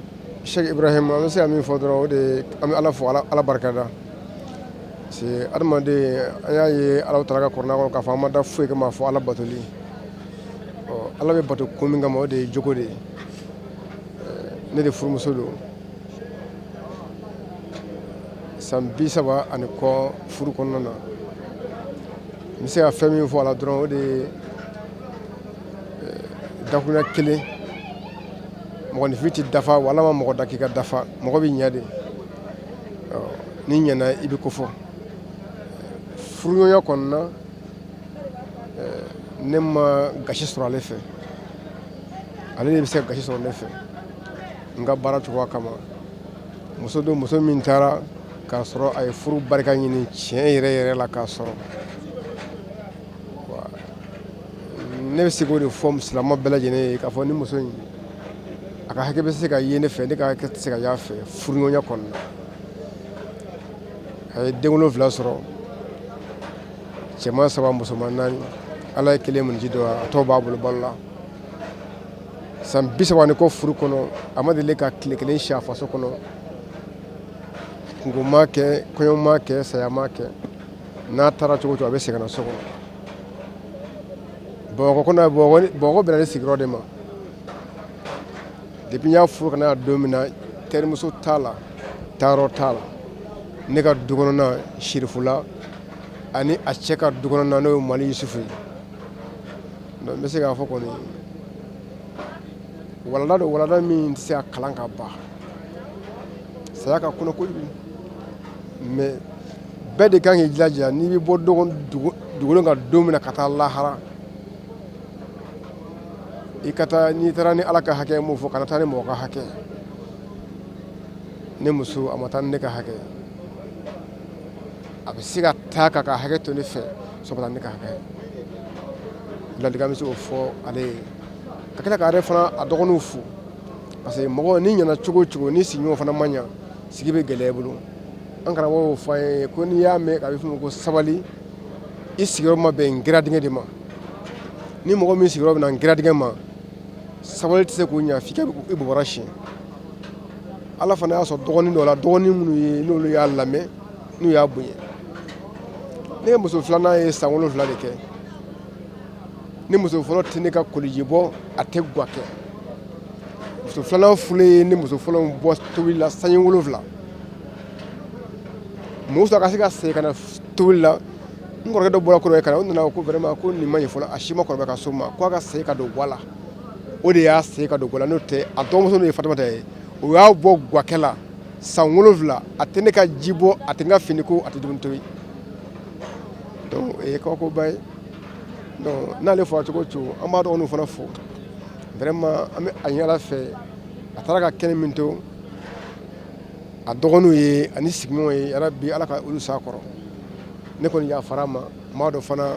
Cheikh Ibrahim, an bɛ se ka min fɔ dɔrɔn, o de ye an bɛ Ala fo, Ala barika da. Parce que adamaden, an y'a ye Ala taala ka kuranɛ kɔnɔ k'a fɔ an ma da foyi kama fɔ Ala batoli. Ɔ, Ala bɛ bato kun min kama, o de ye jogo de ye. Ne de furumuso don, san 30 ani kɔ furu kɔnɔna na. N bɛ se ka fɛn min fɔ a la dɔrɔn, o de ye dakurunya kelen, mɔgɔninfin tɛ dafa wa Ala ma mɔgɔ da k'i ka dafa. Mɔgɔ bɛ ɲɛ de, n'i ɲɛna i bɛ ko fɔ. Furuɲɔgɔnya kɔnɔna, ne ma gasi sɔrɔ ale fɛ, ale de bɛ se ka gasi sɔrɔ ne fɛ n ka baara cogoya kama. Muso don, muso min taara k'a sɔrɔ a ye furu barika ɲini tiɲɛ yɛrɛ yɛrɛ la k'a sɔrɔ. Ne bɛ se k'o de fɔ silamɛ bɛɛ lajɛlen ye, k'a fɔ ni muso in, a ka hakɛ bɛ se ka ye ne fɛ, ne ka hakɛ tɛ se ka y'a fɛ furuɲɔgɔnya kɔnɔna. A ye den wolonfila sɔrɔ, cɛman saba, musoman naani. Ala ye kelen miniji dɔn, a tɔ b'a bolo balo la. San 30 ni kɔ furu kɔnɔ, a ma deli ka tile kelen si a faso kɔnɔ. Kunko ma kɛ, kɔɲɔ ma kɛ, saya ma kɛ. N'a taara cogo cogo, a bɛ segin ka na so kɔnɔ Bamakɔ kɔnɔ. Bamakɔ bɛnna ne sigiyɔrɔ de ma. Depuis n y'a furu ka na don min na, terimuso t'a la, taayɔrɔ t'a la. Ne ka du kɔnɔna Sirifula ani a cɛ ka du kɔnɔna, n'o ye Mali Yusufu ye. Donc n bɛ se k'a fɔ kɔni, walanda don, walanda min tɛ se ka kalan ka ban. Saya ka kunna kojugu, mais bɛɛ de kan k'i jilaja n'i bɛ bɔ dugukolo kan don min na ka taa lahara i ka taa n'i taara ni ala ka hakɛ m'o fɔ kana taa ni mɔgɔ ka hakɛ ne muso a ma taa ni ne ka hakɛ a bɛ se ka taa k'a ka hakɛ to ne fɛ sɔrɔ ka taa ne ka hakɛ ladilikan bɛ se k'o fɔ ale ye ka tila k'a yɛrɛ fana a dɔgɔninw fo parce que mɔgɔ n'i ɲɛna cogo o cogo ni sigiɲɔgɔn fana ma ɲa sigi bɛ gɛlɛya i bolo an karamɔgɔ y'o fɔ an ye ko n'i y'a mɛn a bɛ f'o ma ko sabali i sigiyɔrɔ ma bɛn giradigɛ de ma ni mɔgɔ min sigiyɔrɔ bɛnna giradigɛ ma sabali tɛ se k'o ɲa f'i ka i bobara siɲɛ ala fana y'a sɔn dɔgɔnin dɔ la dɔgɔnin minnu ye n'olu y'a lamɛn n'u y'a bonya ne ye muso filanan ye san 7 de kɛ ni muso fɔlɔ tɛ ne ka koliji bɔ a tɛ gwa kɛ muso filanan furulen ye ni muso fɔlɔ bɔ tobili la sanji 7 muso ka se ka segin ka na tobili la n kɔrɔkɛ dɔ bɔra kɔrɔ ka na o nana ko vraiment ko nin ma ɲi fɔlɔ a si ma kɔrɔbaya ka s'o ma ko a ka segin ka don gwa la o de y'a segin ka don gwa la n'o tɛ a dɔgɔmuso n'o ye Fatumata ye o y'a bɔ gwakɛ la san 7 a tɛ ne ka ji bɔ a tɛ n ka fini ko a tɛ dumuni tobi donc o ye kabakoba ye donc n'ale fɔra cogo o cogo an b'a dɔgɔninw fana fo vraiment an bɛ a ɲini ala fɛ a taara ka kɛnɛ min to a dɔgɔninw ye ani sigiɲɔgɔnw ye yarabi ala ka olu s'a kɔrɔ ne kɔni yafara a ma n b'a dɔn fana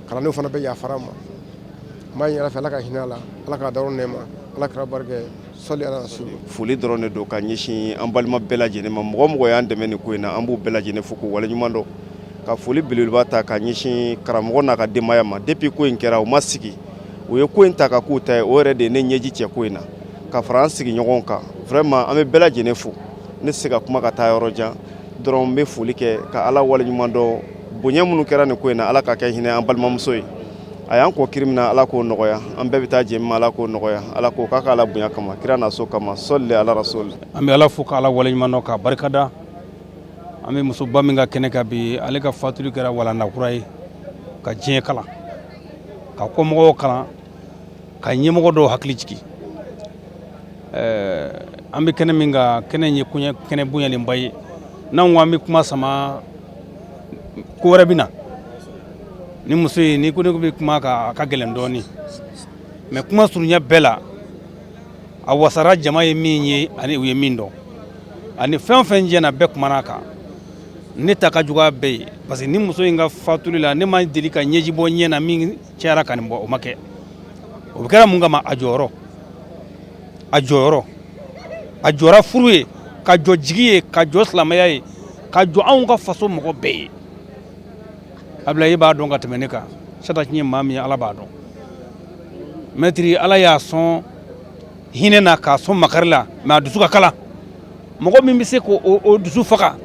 kalandenw fana bɛ yafara a ma n b'a ɲini ala fɛ ala ka hinɛ a la ala k'a dayɔrɔ nɛɛma ala kira barika sɔli ala rasul Foli dɔrɔn de don ka ɲɛsin an balima bɛɛ lajɛlen ma mɔgɔ mɔgɔ y'an dɛmɛ nin ko in na an b'u bɛɛ lajɛlen fo k'u waleɲuman dɔn ka foli belebeleba ta ka ɲɛsin karamɔgɔ n'a ka denbaya ma depuis ko in kɛra u ma sigi u ye ko in ta ka k'u ta ye o yɛrɛ de ye ne ɲɛji cɛ ko in na ka fara an sigiɲɔgɔnw kan vraiment an bɛ bɛɛ lajɛlen fo ne tɛ se ka kuma ka taa yɔrɔ jan dɔrɔn n bɛ foli kɛ ka ala waleɲuman dɔn bonya minnu kɛra nin ko in na ala ka kɛ hinɛ an balimamuso ye a y'an kɔ kiri min na ala k'o nɔgɔya an bɛɛ bɛ taa jɛ min ala k'o nɔgɔya ala k'o k'a k'ala bonya kama kira n'a so kama sɔli ala rasul An bɛ ala fo ka ala waleɲuman dɔn k'a barikada an bɛ musoba min ka kɛnɛ kan bi ale ka fatuli kɛra walanda kura ye ka diɲɛ kalan ka kɔmɔgɔw kalan ka ɲɛmɔgɔ dɔw hakili jigin an bɛ kɛnɛ min kan kɛnɛ ye kɛnɛ bonyalenba ye n'an ko an bɛ kuma sama ko wɛrɛ bɛ na ni muso ye n'i ko ne bɛ kuma kan a ka gɛlɛn dɔɔnin mais kuma surunya bɛɛ la a wasara jama ye min ye ani u ye min dɔn ani fɛn o fɛn diɲɛ na bɛɛ kumana a kan ne ta ka jugu a bɛɛ ye parce que ni muso in ka fatuli la ne ma deli ka ɲɛji bɔ ɲɛ na min cayara ka nin bɔ o ma kɛ o bɛ kɛra mun kama a jɔyɔrɔ a jɔyɔrɔ a jɔra furu ye ka jɔ jigi ye ka jɔ silamɛya ye ka jɔ anw ka faso mɔgɔ bɛɛ ye Abila e b'a dɔn ka tɛmɛ ne kan Sata tun ye maa min ye ala b'a dɔn mɛtiri ala y'a sɔn hinɛ na k'a sɔn makari la mais a dusu ka kalan mɔgɔ min bɛ se k'o dusu faga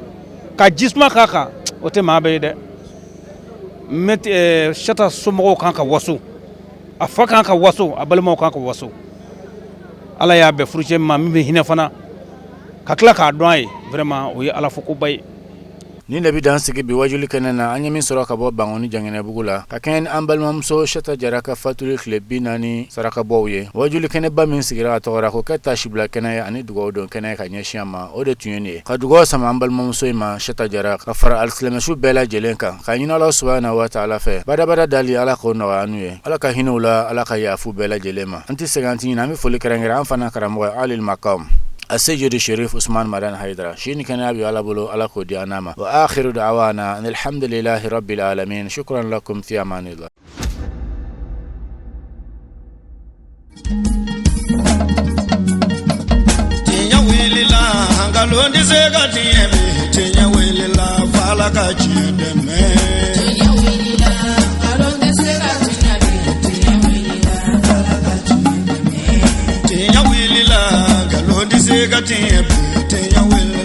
ka jisuma k'a kan o tɛ maa bɛɛ ye dɛ Sata somɔgɔw kan ka waso a fa kan ka waso a balimaw kan ka waso ala y'a bɛn furucɛ ma min bɛ hinɛ fana ka tila k'a dɔn a ye vraiment o ye ala fo koba ye Nin de bɛ dan sigi bi wajuli kɛnɛ na an ye min sɔrɔ ka bɔ Bankɔni Janginɛbugu la ka kɛɲɛ ni an balimamuso Sata Jara ka fatuli tile 40 sarakabɔw ye wajuli kɛnɛba min sigira a tɔgɔ la k'o kɛ taasibila kɛnɛ ye ani dugawu don kɛnɛ ka ɲɛsin a ma o de tun ye nin ye ka dugawu sama an balimamuso in ma Sata Jara ka fara alisilamɛsu bɛɛ lajɛlen kan k'a ɲini Ala subahana wa taala fɛ badabada dali Ala k'o nɔgɔya an ye Ala ka hinɛ u la Ala ka yafa u bɛɛ lajɛlen ma an tɛ sɛgɛn an tɛ ɲinɛ an bɛ foli kɛrɛnkɛrɛn an fana karamɔgɔ Alil Makam Aseyidi Sherif Usman Madani Hayidara si ni kɛnɛya bɛ Ala bolo Ala k'o di an n'a ma wa akhiru da'wana anil hamdulillahi rabbil alamin shukran lakum fi amanillah. Tiɲɛ wulila nkalon tɛ se ka tiɲɛ bi tiɲɛ wulila f'Ala ka tiɲɛ dɛmɛ. Tiɲɛ wulila nkalon tɛ se ka tiɲɛ bi tiɲɛ wulila f'Ala ka tiɲɛ dɛmɛ. Tiɲɛ wulila nkalon tɛ se ka tiɲɛ bi tiɲɛ wulila.